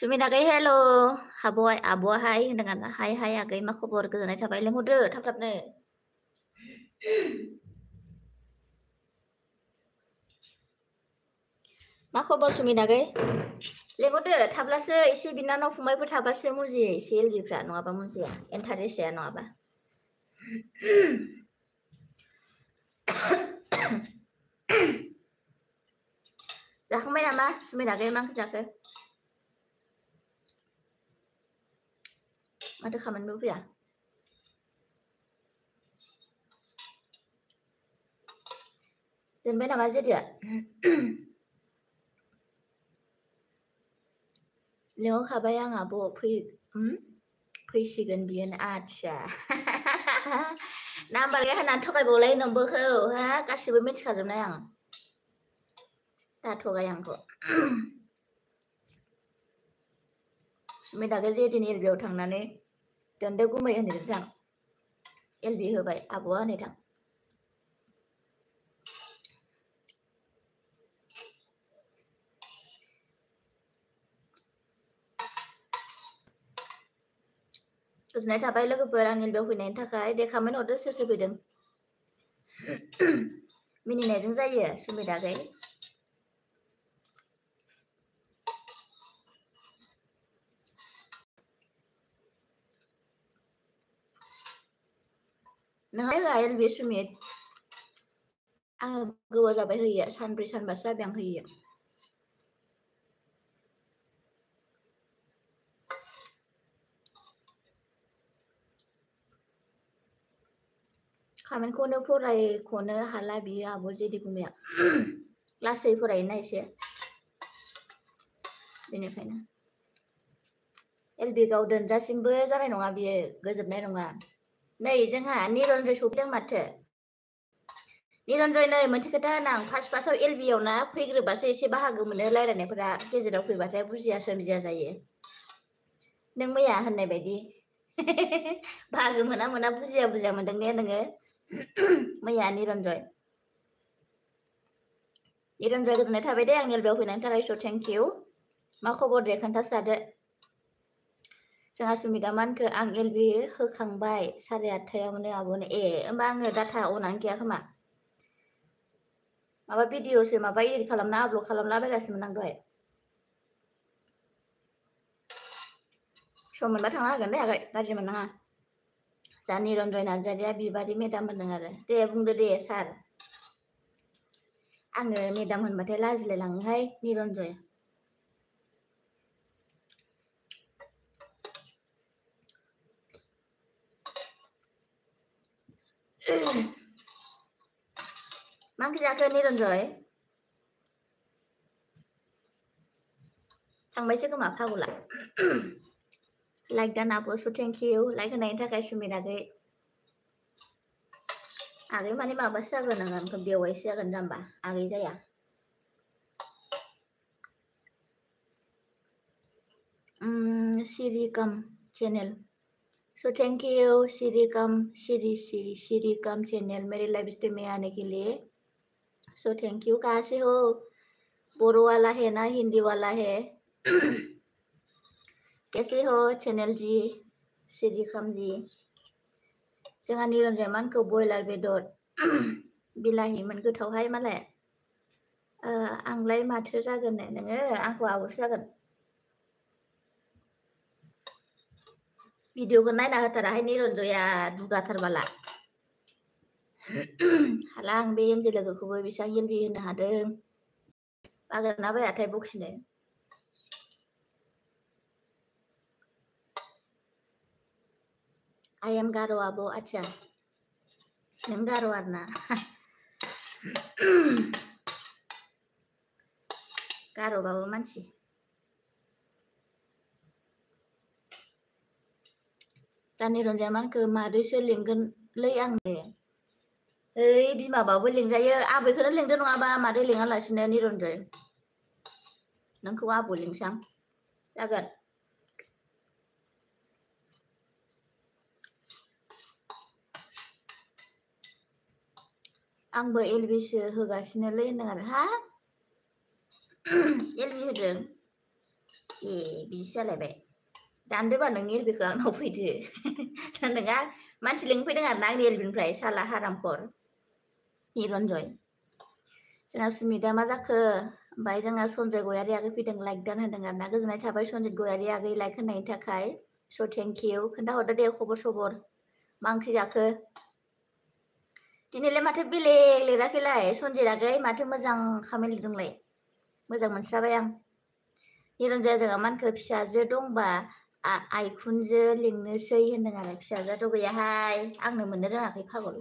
Sumi Dagai hello, Haboy, Abo hai dengan hai Agai मा खबर गोजोननाय थाबाय लेंहरदो थाब-थाबनो मा खबर Sumi Dagai लेंहरदो थाब्लासो एसे बिनानाव फंबायफोर थाबासो मुजियो एसे एलबिफ्रा नङाबा मुजिया इन्टारेस्ट जाया नङाबा जाखांबाय नामा Sumi Dagai मा ओंख्रि जाखो माथो खामानिबो फैया दोनबाय नामा जेदिया लेंहरखाबाय आं आब' फैसिगोन बियो आदसा नाम्बार गैया होननानै थगायबावलाय नोंबोखौ हा गासिबो मिथिखाजोबनाय आं दा थगाय आंखौ Sumi Dagai जेदिन एलबियाव थांनानै दोनदो गुमै होनदो थां एलबि होबाय आब'आ होनै थां गोजोननाय थाबाय लोगोफोर आं एलबियाव फैनायनि थाखाय दे खामानि हरदो सोर सोर फैदों मिनिनायजों जायो Sumi Dagai नोंहाय होआ एलबि Sumi आङो गोबाव जाबाय होयिया सानब्रै सानबासो जाबाय आं होयिया खामानिखौनो फरायख'नो हाला बियो आब' जेदि गुमैया लासै फरायोना एसे बेनिखायनो एलबि गाव दोनजासिमबो जानाय नङा बियो गोजोबनाय नङा नै जोंहा निरन्जय सफैदों माथो निरन्जय नै मोनसे खोथा होनां फार्स्टआव एलबियाव ना फैग्रोबासो एसे बाहागो मोनो रायलायनायफोरा गेजेराव फैबाथाय बुजिया सोमजिया जायो नों मैया होननाय बायदि बाहागो मोना बुजिया मोनदों ने नोङो मैया निरन्जय गोजोननाय थाबाय दे आं एलबियाव फैनायनि थाखाय स' थेंक इउ मा खबर दे खोन्थास्रादो जोंहा सुमिदामानखौ आं एलबि होखांबाय 8:30आवनो आब'नो ए होमबा आङो डाटा अनानो गैया खोमा माबा भिडिअसो माबा एडिट खालामना आपल'ड खालामलाबायगासिनोमोन आं दहाय सम मोनबा थांना होगोन दे आगै गाज्रि मोननाङा जा निरन्जय नार्जारिया बिबारि मेदाम होनदों आरो दे बुंदो दे सार आङो मेदाम होनबाथाय लाजिलाय लाङोहाय निरन्जय मा ओंख्रि जाखो निरन्जय थांबायसो खोमा फागला लाइक दान आपो स' थेंक इउ लाइक होनायनि थाखाय Sumi Dagai आगै माने माबासो जागोन आङो बेवाइसो जागोन जाम्बा आगै जाया सिरिकाम चैनल सो थैंक यू सिरिकाम सिरिकाम चैनल मेरे लाइव स्ट्रीम में आने के लिए सो थैंक यू कहाँ से हो बोरो वाला है ना हिंदी वाला है कैसे हो चैनल जी सिरिकाम जी जोंहा निरन्जय मानखौ बयलार बेदर बिलाहिमोन गोथावहाय मालाय आंलाय माथो जागोन नोङो आंखौ आब'सो जागोन भिडिअखौ नायना होथाराहाय निरन्जया दुगाथारबाला हाला आं बे एमजे लोगोखौबो बेसेबां एलबि होनो हादों बागोन ना बायाथाय बखिनो I am Garo आब' आतसा नों गार' आरोना गार'बाबो मानसि दा निरन्जया मानखो मादैसो लिंगोनलै आंनो ओइ बिमाबाबो लिंजायो आबैखौनो लिंदो नङाबा मादै लिङालासिनो निरन्जय नोंखौ आब' लिंसां जागोन आंबो एलबिसो होगासिनोलै होनदों आरो हा एलबि होदों ए बिदिसो जालायबाय दानदोबा नों एलबिखौ आंनाव फैदो नोंहा मानसि लिंफैदों आरो ना आंनि एलबिनिफ्राय साला हारामखर निरन्जय जोंहा सुमिता मा जाखो ओमफ्राय जोंहा सन्जय गयारि आगै फैदों लाइक दान होदों आरो ना गोजोननाय थाबाय सन्जित गयारि आगै लाइक होनायनि थाखाय स' थेंक इउ खोन्थाहरदो दे खबर सबर मा ओंख्रि जाखो दिनैलाय माथो बेलेग लिराखैलाय सन्जित आगै माथो मोजां खामानि लिरदोंलाय मोजां मोनस्राबाय आं निरन्जया जोंहा मानखो फिसाजो दंबा आइखुनजो लिंनोसै होनदों आरो फिसाजोआथ' गैयाहाय आंनो मोननो रोङाखै पागल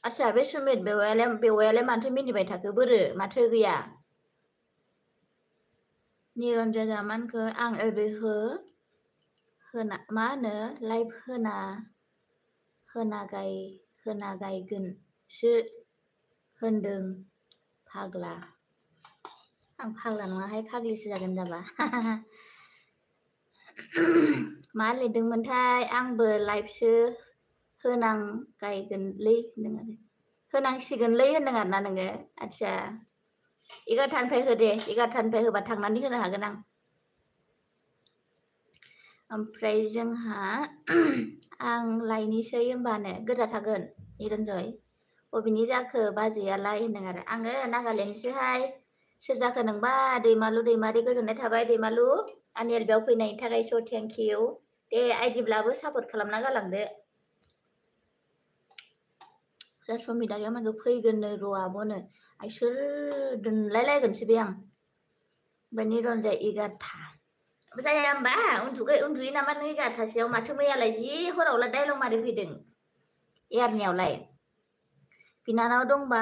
आच्छा बे सुमित बेवायालाय माथो मिनिबाय थाखो बोरो माथो गैया निरन्जया जोंहा मानखो आं ओरै होना मा होनो लाइभ होना गायगोनसो होनदों फाग्ला आं फाग्ला नङाहाय फाग्लिसो जागोन जाबा मा लिरदोंमोनथाय आंबो लाइभसो होनांगायगोनलै होनदों आरो होनांसिगोनलै होनदों आरोना नोङो आच्छा 11थानिफ्राय हो दे 11थानिफ्राय होबा थांनानै होनो हागोन आं ओमफ्राय जोंहा आं लायनोसै होमबानो गोजा थागोन निरन्जय बबेनि जाखो बाजैयालाय होनदों आरो आङो नागालेण्डनिसोहाय सोर जाखो नोंबा दैमालु दैमारि गोजोननाय थाबाय दैमालु आंनि एलबियाव फैनायनि थाखाय स' थेंक इउ दे आइदिब्लाबो सापर्ट खालामना गालांदो दा समिदाया माखौ फैगोननो र' आब'नो आइ सोर दोनलायलायगोनसो बे आं ओमफ्राय निरन्जया 11था जाया होमबा उन्दुयो नामा नों 11थासोआव माथो मैयालाय जि हरावलाय डायलग मारि फैदों एयारनियावलाय बिनानाव दंबा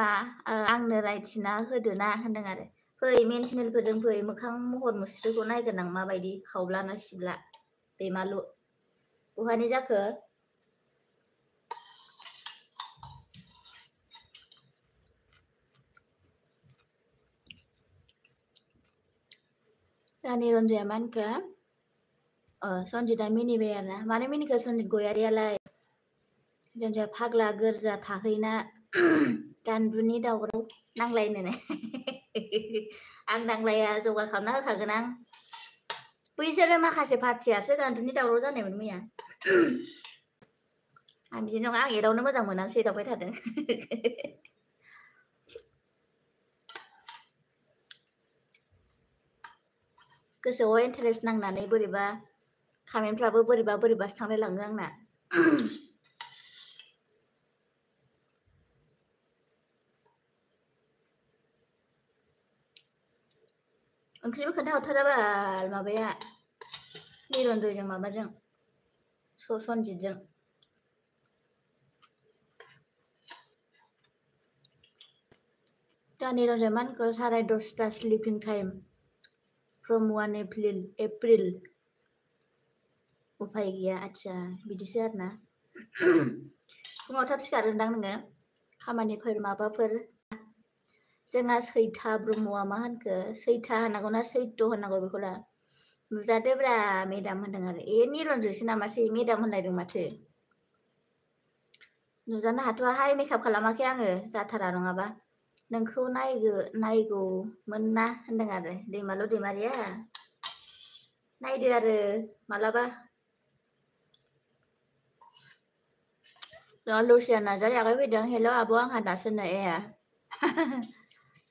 आंनो रायथिना होदोना होनदों आरो फै मेन चेनेलफोरजों फै मोखां महर मुस्रिखौ नायगोन आं माबायदि खावब्लाना सिबला दैमालु बहानि जाखो दा निरन्जया मा होनखो सन्जितआ मिनिबाय आरोना मानो मिनिखो सन्जित गयारियालाय निरन्जया फाग्ला गोरजा थाहैना गानदुनि दावराव नांलायनो आं नांलाया जगार खालामना होखागोन आं बैसोरो माखासे पार्टियासो गान्दुनि दावराव जानायमोन मैया आं बिदि नङा आं एदावनो मोजां मोननानैसो एदावबाय थादों गोसोआव इन्टारेस्ट नांनानै बोरैबा खामेन्टफ्राबो बोरैबासो थांलायलाङो आंना ओंख्रिबो खोन्थाहरथाराबाल माबाया निरन्जयजों माबाजों सन्जितजों दा निरन्जय मानखौ 10:30 स्लिपिं टाइम फ्रम 1 एप्रिल उफाय गैया आच्छा बिदिसो आरोना फुङाव थाब सिखारोदां नोङो खामानिफोर माबाफोर जोंहा सैथा ब्रह्मआ मा होनखो सैथा होनांगौ ना सैथ होनांगौ बेखौला नुजादोब्रा मेदाम होनदों आरो निरन्जयसो नामासै मेदाम होनलायदों माथो नुजानो हाथ'वाहाय मेकआप खालामाखै आङो जाथारा नङाबा नोंखौ नायगौमोन ना होनदों आरो दैमालु दैमारिया नायदो आरो मालाबा लुसिया नार्जारि आगै फैदों हेल' आब' आंहा दासो नै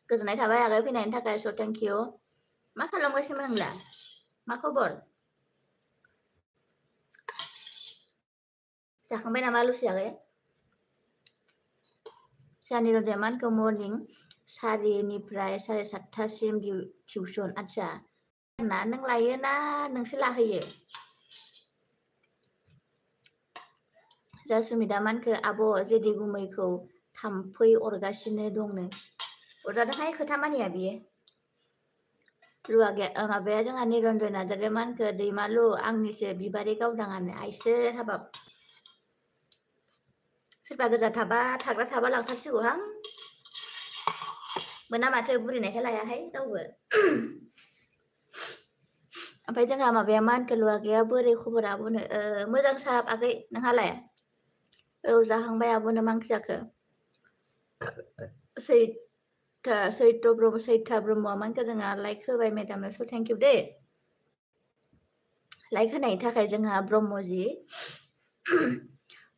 गोजोननाय थाबाय आगै फैनायनि थाखाय स' थेंक इउ मा खालामगासिनो नोंलाय मा खबर जाखांबाय नामा लुसि आगै निरन्जया मानखौ मर्निं 4:00निफ्राय 7:30सिम टिउसन आदसा ना नों लायो ना नोंसो लाहोयो जासुमिदा मानखो आब' जेदि गुमैखौ थाम्फै अरगासिनो दंनो अरजादोंहाय खोथा मानिया बियो माबाया जोंहा निरन्जय नार्जारिया मानखो दैमालु आंनिसो बिबारि गावदाङानो आइसो हाबाब सोरबा गोजा थाग्रा थाबा लांथारसिगौहां मोना माथो बुरिनायखाय लायाहाय रावबो ओमफ्राय जोंहा माबाया मा होनखो लुवागैया बोरै खबरा आब'नो मोजां साब आगै नोंहालाय औ जाहांबाय आब'नो मा ओंख्रि जाखो सैथा ब्रह्मआ मानखो जोंहा लाइक होबाय मेदामनो स थेंक इउ दे लाइक होनायनि थाखाय जोंहा ब्रह्मजि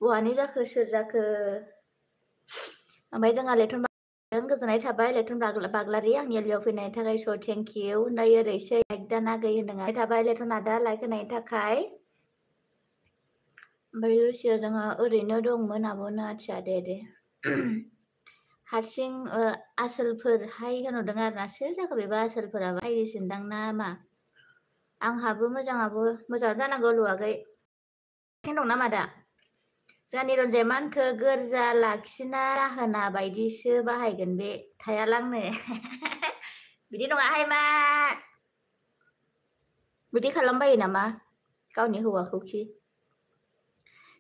बहानि जाखो सोर जाखो ओमफ्राय जोंहा लेथन गोजोननाय थाबाय लेथन बाग्लारि आंनि एलियाव फैनायनि थाखाय स थेंक इउ होननाय ओरैसै लाइक दाना गै होनदों थाबाय लेथन आदा लाइक होनायनि थाखाय ओमफ्राय लुसिया जोंहा ओरैनो दंमोन आब'नो आदसा दे हारसिं आसोलफोरहाय होनहरदों आरो ना सोर जाखो बेबा आसोलफोराबो बायदिसिनदां ना मा आंहाबो मोजां जानांगौ लुवागै दं नामा दा जोंहा निरन्जय मानखो गोरजा लाखिना राहोना बायदिसो बाहायगोन बे थायालांनो बिदि नङाहाय मा बिदि खालामबायो नामा गावनि हौवाखौखि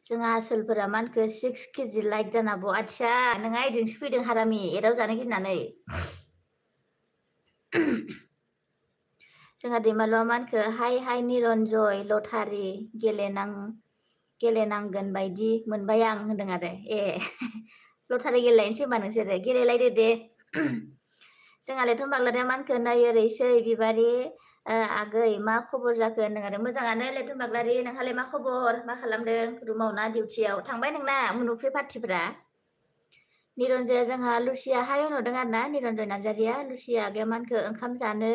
जोंहा आसोलफोरा मानखो 6 केजि लाइक जानांगौ आदसा नोंहा इदिंसो फैदों हारामि एदाव जानो गिनानै जोंहा दैमालुआ मानखो हाय निरन्जय लटारि गेलेनांगोन बायदि मोनबाय आं होनदों आरो लटारि गेलेलायनोसै होनबा नोंसोरो गेलेलायदो दे जोंहा लेथन बाग्लारिया मानखो नै ओरैसै बिबारि आगै मा खबर जाखो होनदों आरो मोजाङानो लेथन बाग्लारि नोंहालाय मा खबर मा खालामदों रुमाव ना डिउटियाव थांबाय नोंना मुनुफ्रि पार्टिफ्रा निरन्जया जोंहा लुसियाहाय होनहरदों आरो ना निरन्जय नार्जारिया लुसिया आगैया मानखो ओंखाम जानो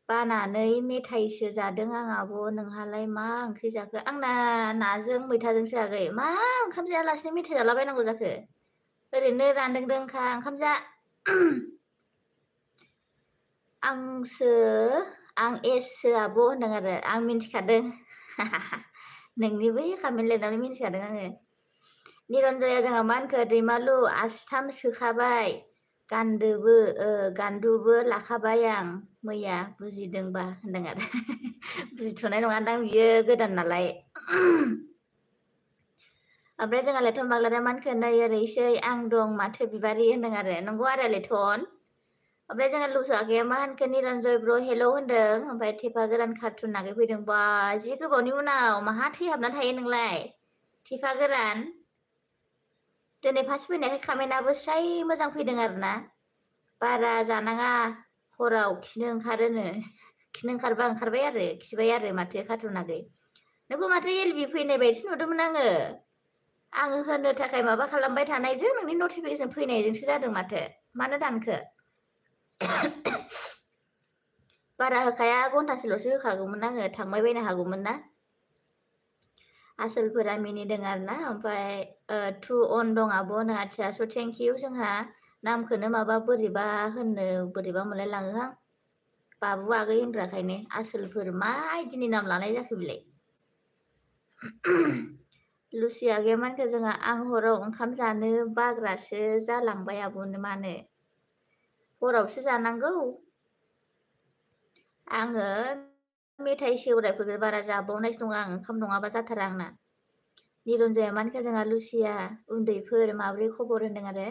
बानानै मेथाइसो जादों आं आब' नोंहालाय मा ओंख्रि जाखो आंना नाजों मैथाजोंसो आगै मा ओंखाम जायालासिनो मेथाइ जालाबायनांगौ जाखो ओरैनो रानदोंखा ओंखाम जा आं एससो आब' होनदों आरो आं मिन्थिखादों नोंनि बै खामेन लिरनानै मिन्थिखादों आङो निरन्जया जोंहा मा होनखो दैमालु आस्थाम सोखाबाय गान्दुबो लाखाबाय आं मैया बुजिदोंबा होनदों आरो बुजिथ'नाय नङा दां बियो गोदान नालाय ओमफ्राय जोंहा लेथन बाग्लारिया मानखो नै ओरैसै आं दं माथो बिबारि होनदों आरो नंगौ आरो लेथन ओमफ्राय जोंहा लुसु आगैया मा होनखो निरन्जय ब्र हेल' होनदों ओमफ्राय थेफा गोरान कार्टुन नागिरफैदों बा जि गोबावनि उनाव माहा थैहाबनानै थायो नोंलाय थेफा गोरान दिनै फार्स्ट फैनायखाय खामेनाबो स्राय मोजां फैदों आरो ना बारा जानाङा हराव खिनो ओंखारबा ओंखारबाय आरो खिबाय आरो माथो कार्टुन आगै नोंखौ माथो एलबि फैनाय बायदिसो नुदोंमोन आङो होनो थाखाय माबा खालामबाय थानायजों नोंनि नटिफिकेसन फैनायजोंसो जादों माथो मानो दानखो बारा होखाया घन्टासेल'सो होखागौमोन आङो थांबाय बायनो हागौमोन ना आसोलफोरा मिनिदों आरो ना ओमफ्राय ट्रु अन दं आब'नो आदसा स थेंक इउ जोंहा नामखौनो माबा बोरैबा मोनलायलाङोहां बाबु आगै होनग्राखायनो आसोलफोर मा आइदिनि नाम लानाय जाखो बिलाय लुसि आगैया मानखो जोंहा आं हराव ओंखाम जानो बाग्रासो जालांबाय आब'नो मानो हरावसो जानांगौ आङो मेथाइ सेवरायफोरखौ बारा जाबावनायसो नङा आं ओंखाम नङाबा जाथारा आंना निरन्जया मानखो जोंहा लुसिया उन्दैफोर माब्रै खबर होनदों आरो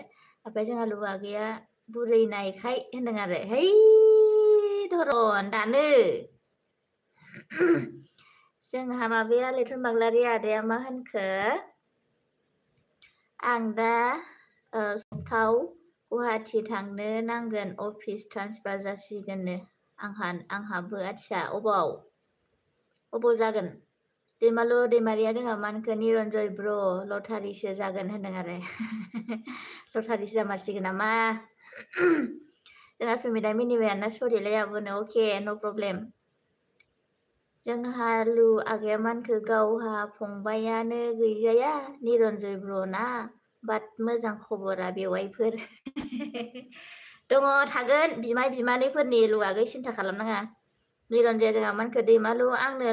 ओमफ्राय जोंहा लु आगैया बुरैनायखाय होनदों आरो है धरन दानो जोंहा माबाया लेथन बाग्लारि आदाया मा होनखो आं दा सप्तायाव गुवाहाटि थांनो नांगोन अफिस ट्रान्सफार जासिगोननो आंहाबो आदसा अबाव जागोन दैमारिया जोंहा मा होनखो निरन्जय ब्र लटारिसो जागोन होनदों आरो लटारिसो जामारसिगोन नामा जोंहा सुमिदा मिनिबायाना सरिलै आब'नो अके न' प्रब्लेम जोंहा लु आगैया मानखो गावहा फंबायानो गैजाया निरन्जय ब्रना बाट मोजां खबरा बेवाइफोर दङ थागोन बिमाय बिमानैफोरनि लुआगै सिन्था खालामनाङा निरन्जय जोंहा मानखो दैमालु आंनो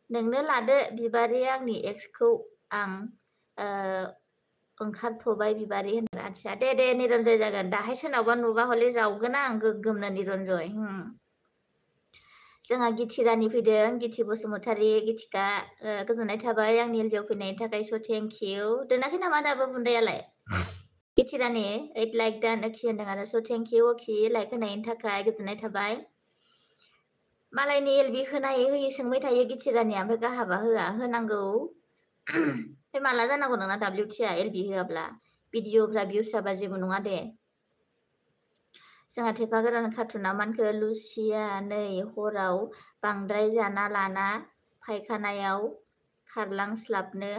नोंनो लादो बिबारि आंनि एक्सखौ आं ओंखारथ'बाय बिबारि होनदों आदसा दे निरन्जय जागोन दाहाय सोरनावबा नुबा हले जावगोन आं गोग्गोमनो निरन्जय जोंहा गिथि रानि फैदों गिथि बसुमतारी गिथिका गोजोननाय थाबाय आंनि एलबियाव फैनायनि थाखाय स थेंक इउ दोनाखै नामा दाबो बुन्दायालाय गिथि रानि 8 लाइक दान अखि होनदों आरो स थेंक इउ अखि लाइक होनायनि थाखाय गोजोननाय थाबाय मालायनि एलबि होयो सोंबाय थायो गिथि रानिया ओमफ्राय गाहाबा होआ होनांगौ ओमफ्राय माला जानांगौ नोंना WTआ एलबि होआब्ला भिडिअफ्रा भिउस जाबा जेबो नङा दे जोंहा थेफा गोरान खाथुना मानखो लुसिया नै हराव बांद्राय जाना लाना फायखानायाव खारलांस्लाबनो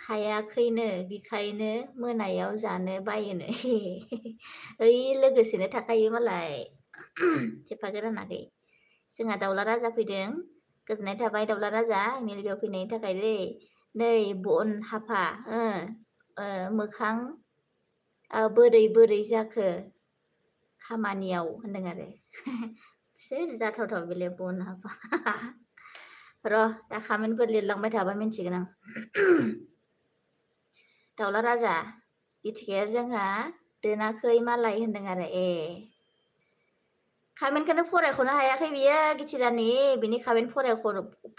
हायाखैनो बिखायनो मोनायाव जानो बायोनो ओइ लोगोसेनो थाखायो मालाय थेफा गोरानाखै जोंहा दाउला राजा फैदों गोजोननाय थाबाय दाउला राजा आंनि लोगोआव फैनायनि थाखाय नै बन हाफा मोखां बोरै जाखो खामानियाव होनदों आरो सोर जाथावथाव बेलाय बन हाफा र' दा खामेन्टफोर लिरलांबाय थाबा मिन्थिगोन आं दाउला राजा गिथिखाया जोंहा दोनाखै मालाय होनदों आरो खामेन्टखौनो फरायख'नो हायाखै बियो गिथिरानि बिनि खामेन्ट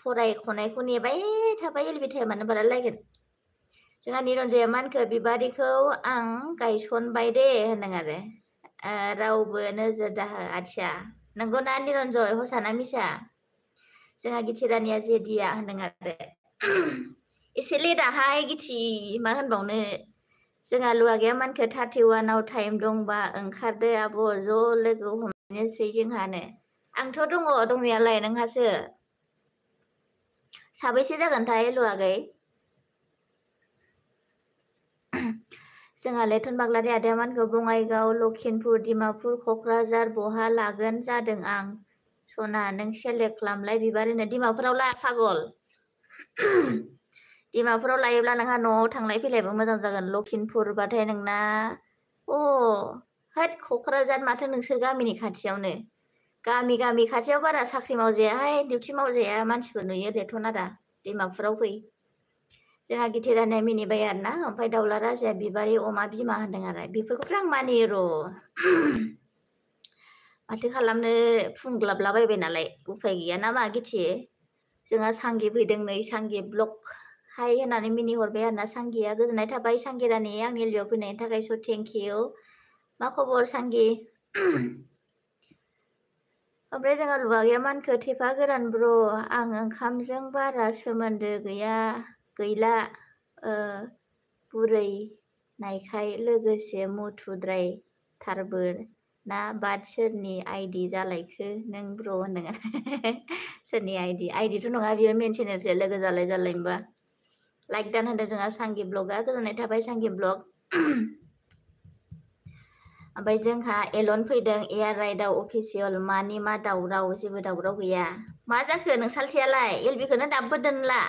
फरायख'नायखौ नेबाय थाबाय एलबि टाइमानो बारलायगोन जोंहा निरन्जया मानखो बिबारिखौ आं गायसनबाय दे होनदों आरो रावबो नोजोर दाहो आदसा नंगौना निरन्जय हसाना मिसा जोंहा गिथिरानिया जेदिया होनदों आरो एसे लेटाहाय गिथि मा होनबावनो जोंहा लुआगैया मानखो 31आव टाइम दंबा ओंखारदो आब' ज' लोगो हमनोसै जोंहानो आंथ' दङ दंनायालाय नोंहासो साबैसे जागोनथाय लुआगै जोंहा लेथन बाग्लारि आदाया मानखौ बङाइगाव लखिमपुर डिमापुर क'क्राझार बहा लागोन जादों आं सना नों सेलेक्ट खालामलाय बिबारिनो डिमापुराव ला पागल डिमापुराव लायोब्ला नोंहा न'आव थांलाय फैलायबो मोजां जागोन लखिमपुरबाथाय नोंना होद क'क्राझार माथो नोंसोर गामिनि खाथियावनो गामि खाथियाव बारा साख्रि मावजायाहाय डिउटि मावजाया मानसिफोर नुयो लेथन आदा डिमापुराव फै जोंहा गिथिरानिया मिनिबाय आरोना ओमफ्राय दाउला राजाया बिबारि अमा बिमा होनदों आरो बेफोरखौथ' आं मानियो र' माथो खालामनो फुंग्लाबलाबायबाय नालाय उफाय गैया नामा गिथि जोंहा सांगि फैदों नै सांगि ब्लग हाय होननानै मिनिहरबाय आरोना सांगिया गोजोननाय थाबाय सांगिरानि आंनि एलबियाव फैनायनि थाखाय स थेंक इउ मा खबर सांगि ओमफ्राय जोंहा लुआगैया मानखो थेफा गोरान ब्र आं ओंखामजों बारा सोमोन्दो गैला बुरै नायखाय लोगोसे मुथुद्रायथारबो ना बाट सोरनि आइदि जालायखो नों ब्र होनदों सोरनि आइदिथ' नङा बियो मेन चेनेलसो लोगो जालाय होनबा लाइक दान होदों जोंहा सांगि ब्लगा गोजोननाय थाबाय सांगि ब्लग ओमफ्राय जोंहा एलन फैदों एयार राइडआव अफिसियेल मानि मा दावराव जेबो दावराव गैया मा जाखो नों सालथियालाय एलबिखौनो दाबो दोनला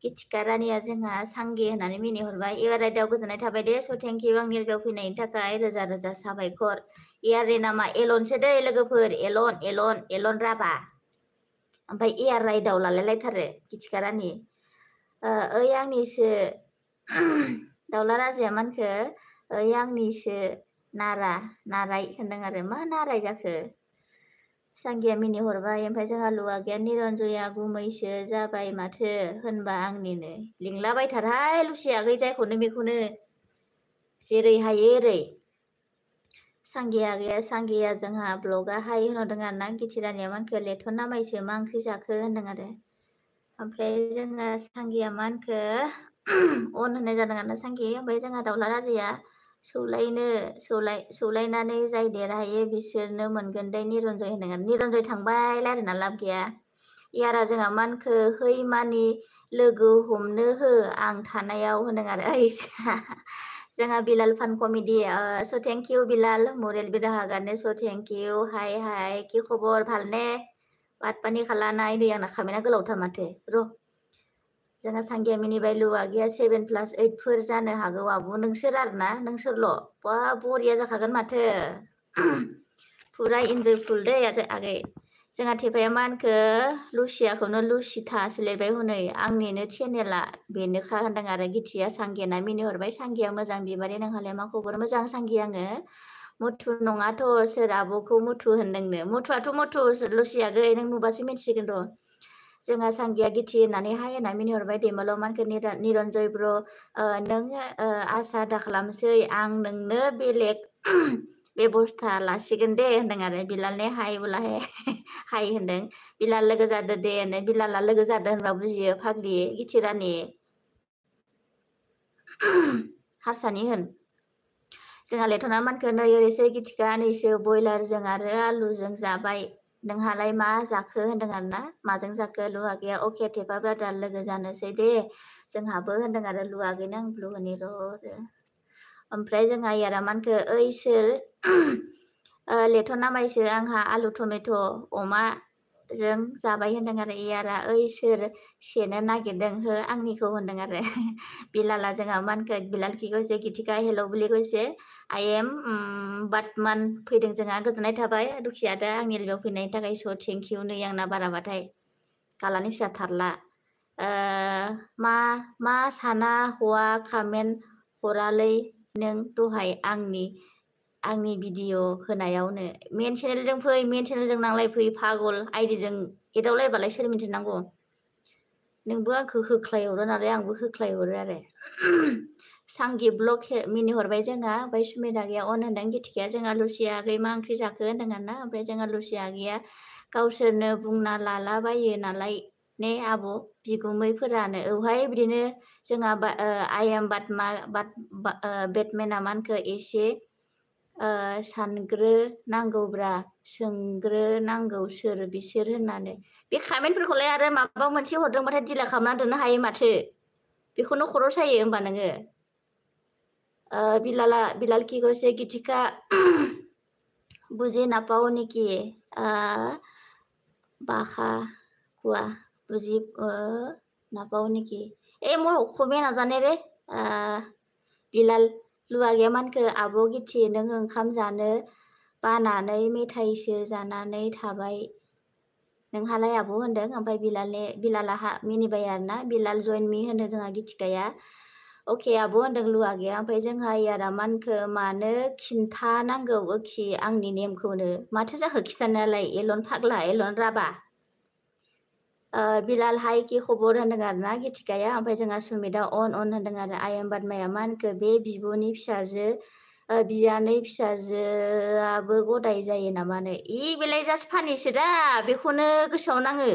गिथिका रानिया जोंहा सांगि होननानै मिनिहरबाय एयार राइडआव गोजोननाय थाबाय दे स थेंक इउ आंनि एलबियाव फैनायनि थाखाय रोजा रोजा साबायखर एयार नामा एलनसो दै लोगोफोर एलन राभा ओमफ्राय एयार राइडआव लालायलायथारो गिथिका रानि ओइ आंनिसो दाउला राजाया मानखो ओइ आंनिसो नाराय होनदों आरो मा नाराय जाखो सांगिया मिनिहरबाय ओमफ्राय जोंहा लुआगैया निरन्जया गुमैसो जाबाय माथो होनबा आंनिनो लिंलाबायथारहाय लुसिया जायखौनो बेखौनो जेरै हायो एरै सांगिया जोंहा ब्लगा हाय होनहरदों आरो ना गिथिरानिया मानखो लेथन नामायसो मा ओंख्रि जाखो होनदों आरो ओमफ्राय जोंहा सांगिया मानखो अन होननाय जादों आरो ना सांगि ओमफ्राय जोंहा दाउला राजाया सौलायनानै जाय देरहायो बिसोरनो मोनगोन दै निरन्जय होनदों आरो निरन्जय थांबाय रायलायना लाब गैया यारा जोंहा मानखो है मानि लोगो हमनो हो आं थानायाव होनदों आरो जोंहा बिलाल फान कमेडि स थेंक इउ बिलाल मरेल बिराहा गारने स थेंक इउ हाय कि खबर भालने बात पानि खालानाय दै आंना खामानिया गोलावथार माथो र' जोंहा सांगिया मिनिबाय लुवागिया 7+8 फोर जानो हागौ आब' नोंसोर आरोना नोंसोरल' बा बरिया जाखागोन माथो फुरा इन्जयफुल दे आगै जोंहा थेफाया मा होनखो लुसियाखौनो लुसिथा सोलिबाय हनै आंनिनो चेनेला बेनोखा होनदों आरो गिथिया सांगियाना मिनिहरबाय सांगिया मोजां बिबारि नोंहालाय मा खबर मोजां सांगिया आङो मुथु नङाथ' सोर आब'खौ मुथु होनदोंनो मुथुआथ' मुथु लुसियागै नों नुबासो मिन्थिसिगोन र' जोंहा सांगिया गिथि होननानै हाय होनना मिनिहरबाय दैमाल' मानखो निरन्जय ब्र नों आसा दा खालामसै आं नोंनो बेलेग बेबस्था लासिगोन दे होनदों आरो बिलालने हाय बुलाहे हाय होनदों बिलाल लोगो जादो दे होनो बिलाला लोगो जादो होनबा बुजियो फाग्लि गिथिरानि हारसानि होन जोंहा लेथना मानखो नै ओरैसो गिथिखा नैसो बयलारजों आरो आलुजों जाबाय नोंहालाय मा जाखो होनदों आरो ना माजों जाखो लुवागिया अके थेफा ब्रादार लोगो जानोसै दे जोंहाबो होनदों आरो लुवागैनो आं ब्लुहोनि र' ओमफ्राय जोंहा यारा मानखो ओइ सोर लेथना माइसो आंहा आलु टमेट' अमाजों जाबाय होनदों आरो यारा ओइ सोर सेनो नागिरदों हो आंनिखौ होनदों आरो बिलाला जोंहा मानखो बिलालखि गयसे गिथिका हेल' बुलि गयसे आइ एम बाटमान फैदों जोंहा गोजोननाय थाबाय दुखिया दा आंनि लियाव फैनायनि थाखाय स' थेंक इउ नै आंना बाराबाथाय गालानि फिसा थारला मा साना हौवा कामेन्ट हरालै नों दहाय आंनि भिडिअ होनायावनो मेन चेनेलजों फै मेन चेनेलजों नांलाय फै पागल आइडिजों एदावलायबालाय सोर मिन्थिनांगौ नोंबो आंखौ होख्लायहरो नालाय आंबो होख्लायहरो आरो सांगि ब्लग मिनिहरबाय जोंहा ओमफ्राय सुमिदा गैया अन होनदों गिथिखाया जोंहा लुसिया आगै मा ओंख्रि जाखो होनदों आरोना ओमफ्राय जोंहा लुसिया आगैया गावसोरनो बुंना लालाबायो नालाय ने आब' बिगुमैफोरानो औहाय बिदिनो जोंहा आइ एम बेटमेना मानखो एसे सानग्रोनांगौब्रा सोंग्रोनांगौ सोर बिसोर होननानै बे कामेन्टफोरखौलाय आरो माबा मोनसे हरदोंबाथाय डिलेट खालामना दोननो हायो माथो बेखौनो खर' सायो होमबा नोङो बिलाल की गयसे गिथिका बुझे नापाओ निकी बाखा कुआ बुझी नापाओ निकी मैं अखमिया नाजाने रे बिलाल लुवागिया मानखो आब' गिथि नों ओंखाम जानो बानानै मेथाइसो जानानै थाबाय नोंहालाय आब' होनदों ओमफ्राय बिलाला मिनिबाय आरोना बिलाल जइन मी होनो जोंहा गिथिकाया अके आब' होनदों लुवागिया ओमफ्राय जोंहा यारा मानखो मानो खिन्थानांगौ ओखि आंनि नेमखौनो माथो जाखो खिथानायालाय एलन फाग्ला एलन राबा बिलाल हाय कि खबर होनदों आरोना गिथिकाया ओमफ्राय जोंहा सुमिदा अन होनदों आरो आइ एम बादमाया मानखो बे बिब'नि फिसाजो बियानै फिसाजोआबो गदाय जायो नामानो बेलाय जास्ट फानिसो दा बेखौनो गोसोआव नाङो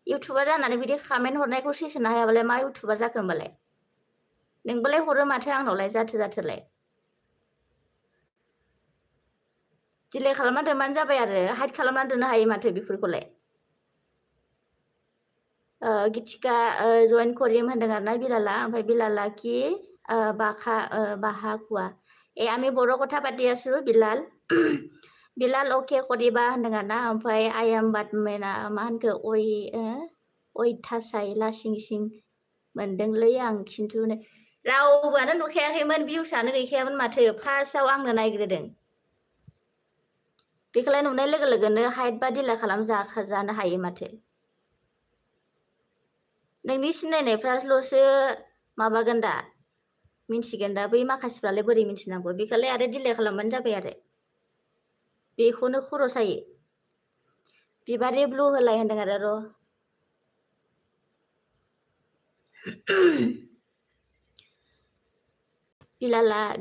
इउटुबार जानानै बिदि कामेन्ट हरनायखौ सैसोनो हायाबालाय मा इउटुबार जाखो होमबालाय नोंबोलाय हरो माथो आंनावलाय जाथोलाय दिले खालामना दोनबानो जाबाय आरो हाइड खालामना दोननो हायो माथो बेफोरखौलाय गिथिका जइन करिम होनदों आरोना बिलाला ओमफ्राय बिलाला कि बाहा कुआ আমি বড় কথা পাতি আছো बिलाल बिलाल अके करिबा होनदों आरोना ओमफ्राय आइ एम बाटमेना मा होनखो अयथासाय लासिंसिं मोनदोंलै आं खिन्थु रावबोआनो नुखायाखैमोन भिउसआनो गैखायामोन माथो फार्स्टआव आंनो नायग्रोदों बेखौलाय नुनाय लोगो लोगोनो हाइड बा डिलेट जानो हायो माथो नोंनि सिनायनायफ्राल'सो माबागोन दा मिन्थिगोन दा बै माखासेफ्रालाय बोरै मिन्थिनांगौ बेखौलाय आरो डिलेट खालामबानो जाबाय आरो बेखौनो खर' सायो बिबारि ब्लु होलाय होनदों आरो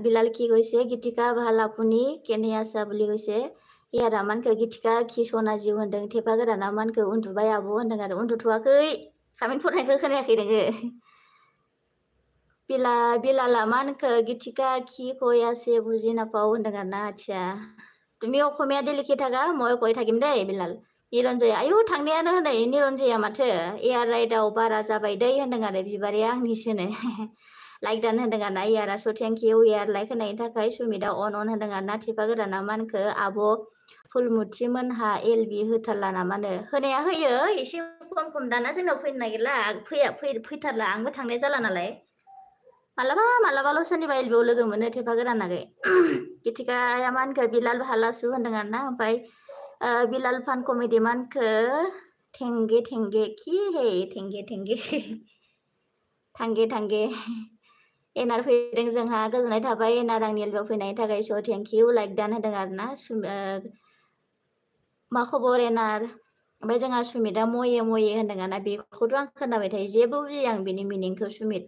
बिलाल की गयसे गिथिका भालापुनि केनियासा बुलि गयसे यारा मानखो गिथिका खि सना जिउ होनदों थेफा गोराना मानखो उन्दुबाय आब' होनदों आरो उन्दुथ'वाखै कामेन्ट फरायनायखौ खोनायाखै नोङो बिलाला मानखो गिथिका खि कोया से बुझी नापाओ होनदों आरोना आच्छा তুমি অসমীয়া লিখি থাকা মই কৈ থাকিম দেই बिलाल निरन्जय आयु थांनायानो होनै निरन्जया माथो एयार राइडआव बारा जाबाय दै होनदों आरो बिबारिया आंनिसोनो लाइक दान होनदों आरोना एयारा स' थेंक इउ एयार लाइक होनायनि थाखाय सुमिदा अन होनदों आरोना थेफा गोराना मानखो आब' फुलमुथि मोनहा एलबि होथारला नामानो होनाया होयो एसे खम दाना जोंनाव फैनो नागिरला फैथारला आंबो थांनाय जाला नालाय मालाबाल' सोरनिबा एलबियाव लोगो मोनो थेफा गोरानागै गिथिकाया मानखो बिलाल भालासु होनदों आरोना ओमफ्राय बिलाल फान कमेडि मानखो थेंगे खि हे थांगे एनार फैदों जोंहा गोजोननाय थाबाय एनार आंनि एलबियाव फैनायनि थाखाय स थेंक इउ लाइक दान होदों आरोना मा खबर एनार ओमफ्राय जोंहा सुमिता मये होनदों आरोना बेखौथ' आं खोनाबाय थायो जेबो बुजिया आं बेनि मिनिंखौ सुमित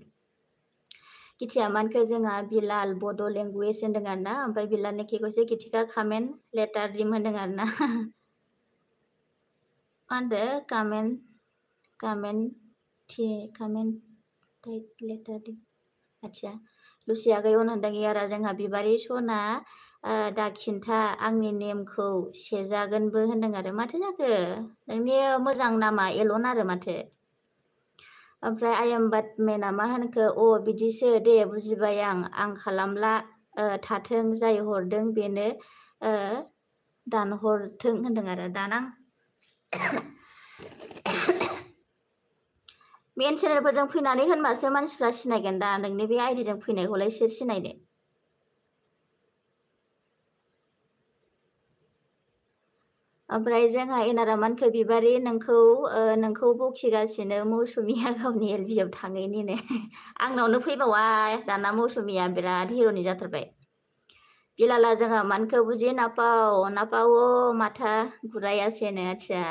गिथिया मानखो जोंहा बिलाल बड' लेंगुवेज होनदों आरोना ओमफ्राय बिलालनि केखौसो गिथिका कामेन्ट लेटार रिम होनदों आरोना मा होनदो कामेन्ट लेटार रिम आच्छा लुसि आगै अन होनदों यारा जोंहा बिबारि सना दा खिन्था आंनि नेमखौ सेजागोनबो होनदों आरो माथो जाखो नोंनि मोजां नामा एलन आरो माथो ओमफ्राय आइएम बाटमेना मा होनखो अ बिदिसो दे बुजिबाय आं खालामला थाथों जाय हरदों बेनो दानहरथों होनदों आरो दाना मेन चेनेलफोरजों फैनानै होनबासो मानसिफ्रा सिनायगोन दा नोंनि बे आइडिजों फैनायखौलाय सोर सिनायनो ओमफ्राय जोंहा एनारा मानखो बिबारि नोंखौ बखिगासिनो मौसुमिया गावनि एलबियाव थाङैनिनो आंनावनो फैबावा दाना मौसुमिया बिराद हिर'नि जाथारबाय बिलाला जोंहा मानखो बुजि नापाओ माथा घुरायासेनो आच्छा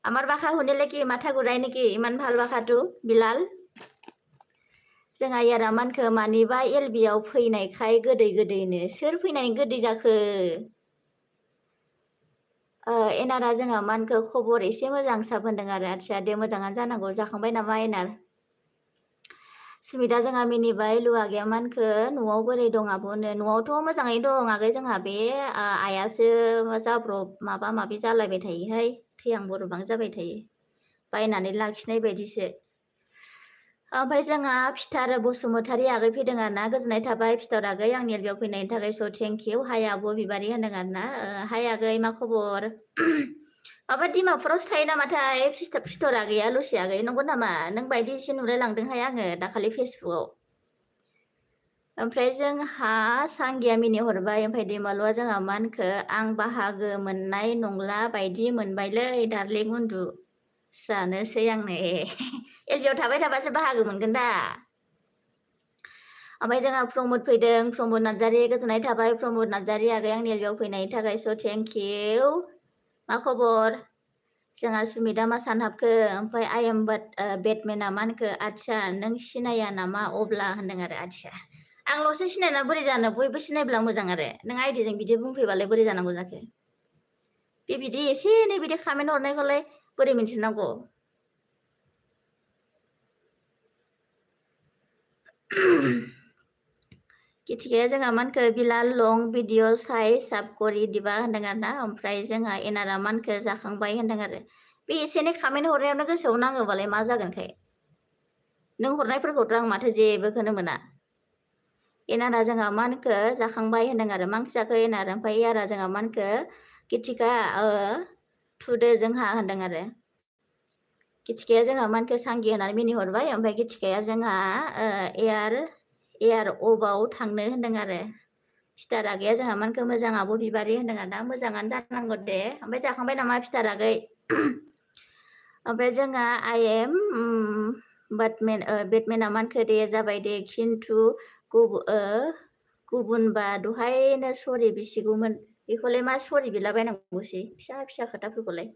আমার বাসা শুনিলে কি মাথা ঘুরাই নেকি ইমান ভাল বাসাটো বিলাল जोंहा यारा मानखो मानिबा एलबियाव फैनायखाय गोदैनो सोर फैनायनि गोदै जाखो एनारा जोंहा मानखो खबर एसे मोजां साब होनदों आरो आच्छा दे मोजाङानो जानांगौ जाखांबाय नामा एनार सुमिता जोंहा मिनिबाय लुवागैया मानखो न'आव बोरै दं आब'नो न'आवथ' मोजाङै दं आगै जोंहा बे आइयासो जाब्रब माबा जालायबाय थायोहाय थैहां बरबां जाबाय थायो बायनानै लाखिनाय बायदिसो ओमफ्राय जोंहा फिथार बसुमतारी आगै फैदों आरोना गोजोननाय थाबाय फिथार आगै आंनि एलबियाव फैनायनि थाखाय स थेंक इउ हाय आब' बिबारि होनदों आरोना हाय आगै मा खबर माबा डिमापुरावसो थायो नामाथाय फिथर आगैया लुसि आगै नंगौ नामा नों बायदि एसे नुलायलांदोंहाय आङो दाखालि फेसबुकआव ओमफ्राय जोंहा सांगिया मिनिहरबाय ओमफ्राय दैमालुआ जोंहा मा होनखो आं बाहागो मोननाय नंला बायदि मोनबायलै दार्लिं उन्दुस्रानोसै आंनो एलबियाव थाबाय थाबासो बाहागो मोनगोन दा ओमफ्राय जोंहा प्रमद फैदों प्रमद नार्जारि गोजोननाय थाबाय प्रमद नार्जारि आगै आंनि एलबियाव फैनायनि थाखाय स थेंक इउ मा खबर जोंहा सुमिता मा सानहाबखो ओमफ्राय आइएम बेटमेना मा होनखो आच्छा नों सिनाया नामा अब्ला होनदों आरो आच्छा आंल'सो सिनायना बोरै जानो बयबो सिनायब्ला मोजां आरो नों आइडिजों बिदि बुंफैबालाय बोरै जानांगौ जाखो बिदि एसे एनै बिदि कमेन्ट हरनायखौलाय बोरै मिन्थिनांगौ गिथिकाया जोंहा मानखो बिलाल लं भिडिअ साइ साबकरि दिबा होनदों आरोना ओमफ्राय जोंहा एनारा मानखो जाखांबाय होनदों आरो बे एसे एनै कमेन्ट हरनायावनो गोसोआव नाङोबालाय मा जागोनखाय नों हरनायफोरखौथ' आं माथो जेबोखौनो मोना एनारा जोंहा मानखो जाखांबाय होनदों आरो मा ओंख्रि जाखो एनार ओमफ्राय यारा जोंहा मानखो गिथिका थुदो जोंहा होनदों आरो गिथिकाया जोंहा मानखो सांगि होननानै मिनिहरबाय ओमफ्राय गिथिकाया जोंहा एयार अबाव थांनो होनदों आरो फिथार आगैया जोंहा मानखो मोजां आब' बिबारि होनदों आरो दा मोजाङानो जानांगौ दे ओमफ्राय जाखांबाय नामा फिथार आगै ओमफ्राय जोंहा आइएम बेटमेना मानखो दे जाबाय दे खिन्थु गुबुनबा दहायनो सरि बिसिगौमोन बेखौलाय मा सरि बिलाबायनांगौसै फिसा खोथाफोरखौलाय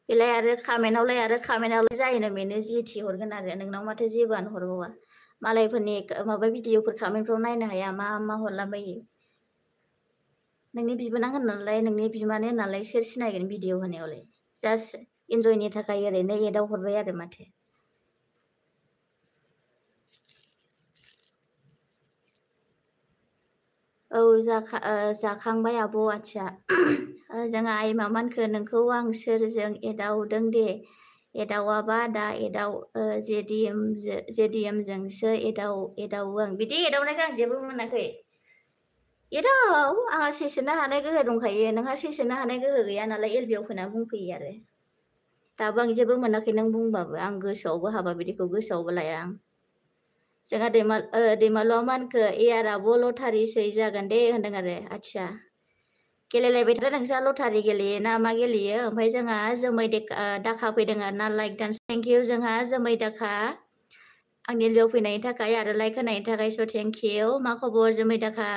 बेलाय आरो कामेन्टआवलाय जायोनो बेनो जि थि हरगोन आरो नोंनाव माथो जेबोआनो हरबावा मालायफोरनि माबा भिडिअफोर कामेन्टफ्राव नायनो हाया मा हरलाबायो नोंनि बिबोनां होननानै नोंनि बिमानो होननानै सोर सिनायगोन भिडिअ होनायावलाय जास्ट इन्जयनि थाखाय ओरैनो एदाव हरबाय आरो माथो औ जाखांबाय आब' आच्छा जोंहा आइ मामानखो नोंखौ आं सोरजों एदावदों दे एदावाबा दा जेडिएम जोंसो एदावो आं बिदि एदावनायखौ आं जेबो मोनाखै एदाव आंहा सैसोनो हानाय गोहो दंखायो नोंहा सैसोनो हानाय गोहो गैया नालाय एलबियाव फैना बुंफैयो आरो दाबो आं जेबो मोनाखै नों बुंबाबो आं गोसोआवबो हाबा बिदिखौ गोसोआवबो लाया आं जोंहा दैमालुआ मानखो एयाराबो लटारिसै जागोन दे होनदों आरो आदसा गेलेलायबाय थादों नोंस्रा लटारि गेलेयो ना मा गेलेयो ओमफ्राय जोंहा जोमै दाखा फैदों आरो ना लाइक डान्स थेंक इउ जोंहा जोमै दाखा आंनि लियाव फैनायनि थाखाय आरो लाइक होनायनि थाखाय स' थेंक इउ मा खबर जोमै दाखा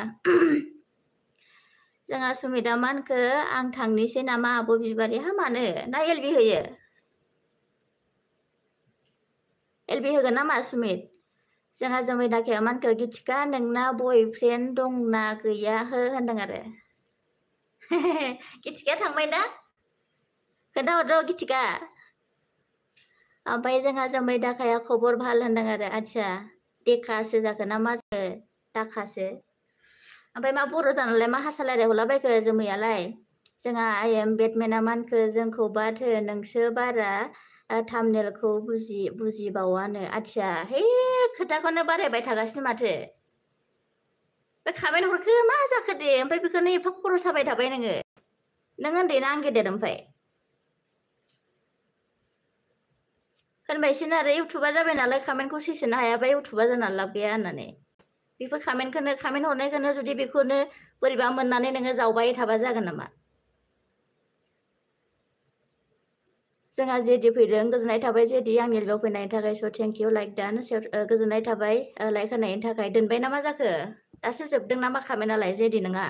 जोंहा सुमिता मानखो आं थांनोसै नामा आब' बिबारि हा मानो ना एलबि होयो एलबि होगोन नामा सुमित जोंहा जोमै दाखाया मानखो गिथिका नोंना बयफ्रेन्ड दंना गैया हो होनदों आरो गिथिकाया थांबाय ना खोन्थाहरद' गिथिका ओमफ्राय जोंहा जोमै दाखाया खबर भाल होनदों आरो आदसा देखासो जाखो ना मा जाखो दाखासो ओमफ्राय मा बर' जानालाय मा हारसा रायलायहरलाबायखो जोमैयालाय जोंहा आइ एम बेटमेना मानखो जोंखौ बाद हो नोंसो बारा थामनेलखौ बुजिबावानो आदसा हे खोथाखौनो बारायबाय थागासिनो माथो बे खामायनो हरखो मा जाखो दे ओमफ्राय बेखौनो एफा खर' साबाय थाबाय नोङो नों उन्दैना आं गेदेर ओमफ्राय होनबायसिनो आरो इउटुबार जाबाय नालाय खामेन्टखौ सैसोनो हायाबा इउटुबार जानानै लाब गैया होननानै बेफोर खामेन्ट हरनायखौनो जुदि बेखौनो बोरैबा मोननानै नोङो जावबाय थाबा जागोन नामा जोंहा जेदि फैदों गोजोननाय थाबाय जेदि आंनि लियाव फैनायनि थाखाय स' थेंक इउ लाइक डान गोजोननाय थाबाय लाइक होनायनि थाखाय दोनबाय ना मा जाखो दासो जोबदों नामा खामेन्टआलाय जेदि नङा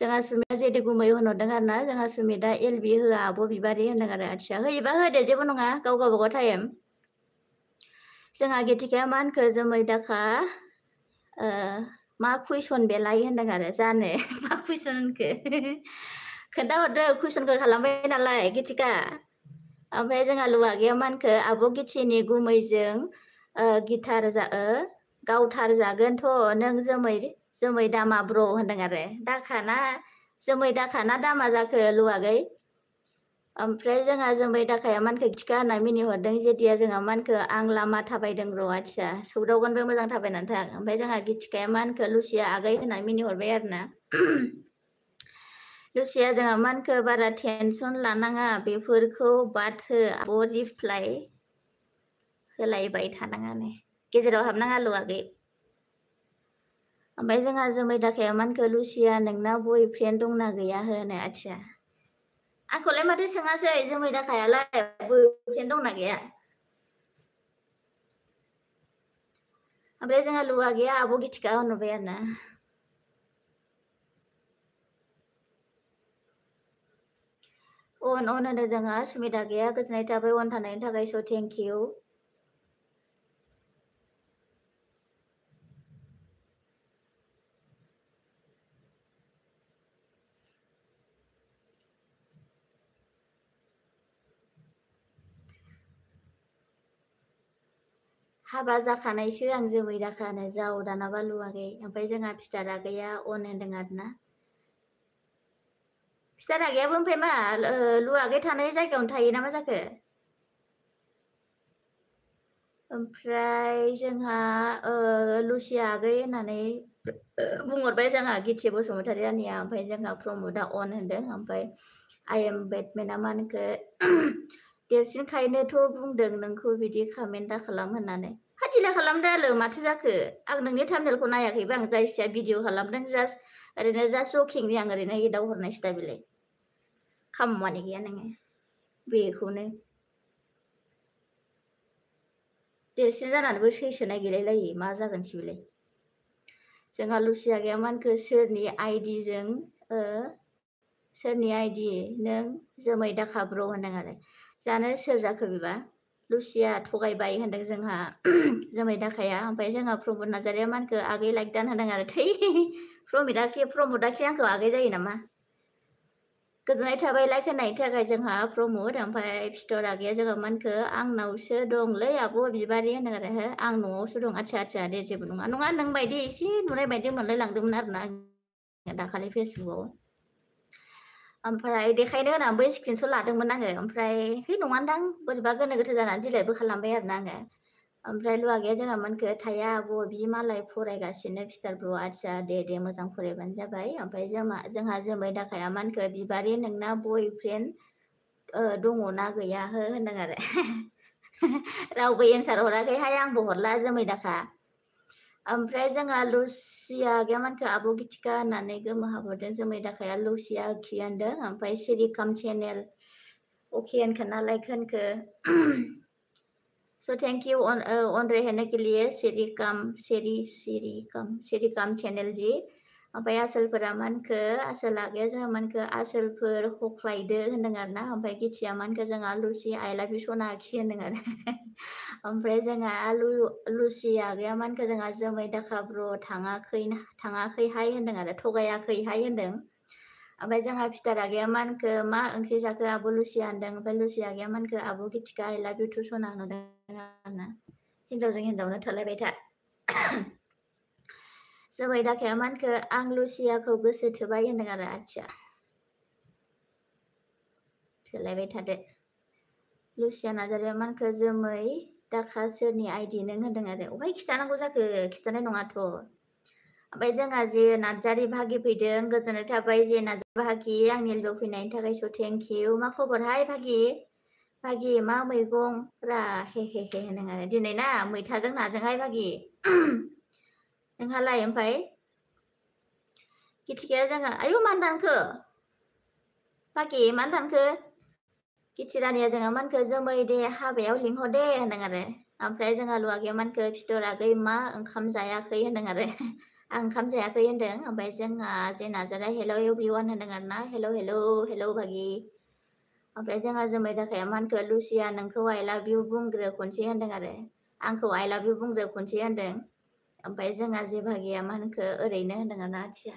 जोंहा सुमिता जेदि गुमै होनहरदों आरो ना जोंहा सुमिता एलबि होआ आब' बिबारि होनदों आरो आदसा होयोबा होदो जेबो नङा गाव गावबागाव टाइम जोंहा गिथिकाया मा होनखो जोमै दाखा मा कुइसन बेलाय होनदों आरो जानो मा कुइसन होनखो खोन्थाहरदो कुइसनखौ खालामबाय नालाय गिथिका ओमफ्राय जोंहा लुवागैया मानखो आब' गिथिनि गुमैजों गावथार जागोनथ' नों जोमै दामा ब्र' होनदों आरो दाखाना जोमै दाखाना दामा जाखो लुवागै ओमफ्राय जोंहा जोमै दाखाया मानखो गिथिका होनना मिनिहरदों जेदिया जोंहा मानखो आं लामा थाबायदों र' आदसा सौदावगोनबो मोजां थाबायनानै थां ओमफ्राय जोंहा गिथिकाया मानखो लुसिया आगै होनना मिनिहरबाय आरो ना लुसिया जोंहा मानखो बारा टेनसन लानाङा बेफोरखौ बाद हो आब' रिप्लाय होलायबाय थानाङानो गेजेराव हाबनाङा लुवागै ओमफ्राय जोंहा जोमै दाखाया मानखो लुसिया नोंना बयफ्रेन्ड दंना गैया होनो आदसा आंखौलाय माथो सोङासै जोमै दाखायालाय बयफ्रेन्ड दंना गैया ओमफ्राय जोंहा लुवागैया आब' गिथिका होनहरबाय आरो ना अन होनो जोंहा सुमिता गैया गोजोननाय थाबाय अन थानायनि थाखाय स' थेंक इउ हाबा जाखानायसो आं जोमै दाखानो जाव दानाबा लुवागै ओमफ्राय जोंहा फिथा रागैया अन होनदों आरो ना फिथा रागायाबो ओमफ्राय मा लुवागै थानाय जायगायावनो थायो ना मा जाखो ओमफ्राय जोंहा लुसिया आगै होननानै बुंहरबाय जोंहा गिथि बसुमतारी रानिया ओमफ्राय जोंहा प्रमदा अन होनदों ओमफ्राय आइ एम बेटमेना मानखो देरसिनखायनोथ' बुंदों नोंखौ बिदि खामेन्ट दा खालाम होननानै फाथिला खालामदो आरो माथो जाखो आं नोंनि थामनेलखौ नायाखैबा आं जायखिया भिडिअ खालामदों जास्ट ओरैनो जास्ट जकिंनि आं ओरैनो एदाव हरनाय सिदा बिलाय खामानि गैया नोङो बेखौनो देरसिन जानानैबो सैसोनाय गैलायलायै मा जागोन सिबिलाय जोंहा लुसिया गैया मानखो सोरनि आइडि नों जोमै दाखा ब्र' होनदों आरो जानो सोर जाखो बेबा लुसिया थगायबाय होनदों जोंहा जोमै दाखाया ओमफ्राय जोंहा प्रमद नार्जारिया मानखो आगै लाइक दान होनदों आरो थै प्रमदाखि आंखौ आगै जायो नामा गोजोननाय थाबाय लाइक होनायनि थाखाय जोंहा प्रमद ओमफ्राय फिथर आगैया जोंहा मानखो आंनावसो दंलै आब' बिबारि होनदों आरो हो आं न'आवसो दं आदसा दे जेबो नङा नों बायदि एसे नुनाय बायदि मोनलाय लांदोंमोन आरो ना दाखालि फेसबुकआव ओमफ्राय देखायनो होननानैबो स्क्रिनशट लादोंमोन आङो ओमफ्राय है नङादां बोरैबा गोनो गोथो जानानै डिलिटबो खालामबाय आरोना आङो ओमफ्राय लुवागैया जोंहा मोनखो थाया आब' बि मालाय फरायगासिनो फिटार ब्र आदसा दे मोजां फरायबानो जाबाय ओमफ्राय जोंहा जोमै दाखाया मानखो बिबारि नोंना बयफ्रेन्ड दङना गैया हो होनदों आरो रावबो एन्सार हराखैहाय आंबो हरला जोमै दाखा ओमफ्राय जोंहा लुसिया गैया मानखो आब' गिथिका होननानै गोमोहाबहरदों जोमै दाखाया लुसिया खि होनदों ओमफ्राय सिरिकाम चेनेल अके होनखो ना like होनखो So thank you on रहने के लिए सिरिकाम चैनल जी ओमफ्राय आसोलफोरा मानखो आसोल आगैया जोंहा मानखो आसोलफोर हख्लायदो होनदों आरोना ओमफ्राय गिथिया मानखो जोंहा लुसि आइ लाभ इउ सना आखि होनदों आरो ओमफ्राय जोंहा लुसि आगैया मानखो जोंहा जोमै दाखा ब्र थाङाखैहाय होनदों आरो थगायाखैहाय होनदों ओमफ्राय जोंहा फिटार आगैया मानखो मा ओंख्रि जाखो आब' लुसिया होनदों ओमफ्राय लुसि आगैया मानखो आब' गिथिका आइ लाभ इउ टु सना होनदों आरोना हिन्जावजों हिन्जावनो थलायबाय था जोमै दाखाया मानखो आं लुसियाखौ गोसो थोबाय होनदों आरो आदसा थोलायबाय थादो लुसिया नार्जारिया मानखो जोमै दाखा सोरनि आइडि नों होनदों आरो अबहाय खिथानांगौ जाखो खिथानाय नङाथ' ओमफ्राय जोंहा जे नार्जारि भागि फैदों गोजोननाय थाबाय जे नार्जारि भागि आंनि लोगो फैनायनि थाखाय स' थेंक इउ मा खबरहाय भागि मा मैगं रा हे होनदों आरो दिनै ना मैथाजों नाजोंहाय भागि नोंहालाय ओमफ्राय गिथिकाया जोङो आयु मानो दानखो भागि मानो दानखो गिथि रानिया जोंहा मानखो जोमै दे हाबायाव लिंहर दे होनदों आरो ओमफ्राय जोंहा लुवागैया मानखो फिथर आगै मा ओंखाम जायाखै होनदों आरो आं ओंखाम जायाखै होनदों ओमफ्राय जोंहा जे नार्जारिया हेल' एभरिवान होनदों आरो ना हेल' भागि ओमफ्राय जोंहा जोमै दाखाया मानखो लुसिया नोंखौ आइ लाभ इउ बुंग्रो खनसे होनदों आरो आंखौ आइ लाभ इउ बुंग्रो खनसे होनदों ओमफ्राय जोंहा जे भागिया मानखो ओरैनो होनदों आरो आथिया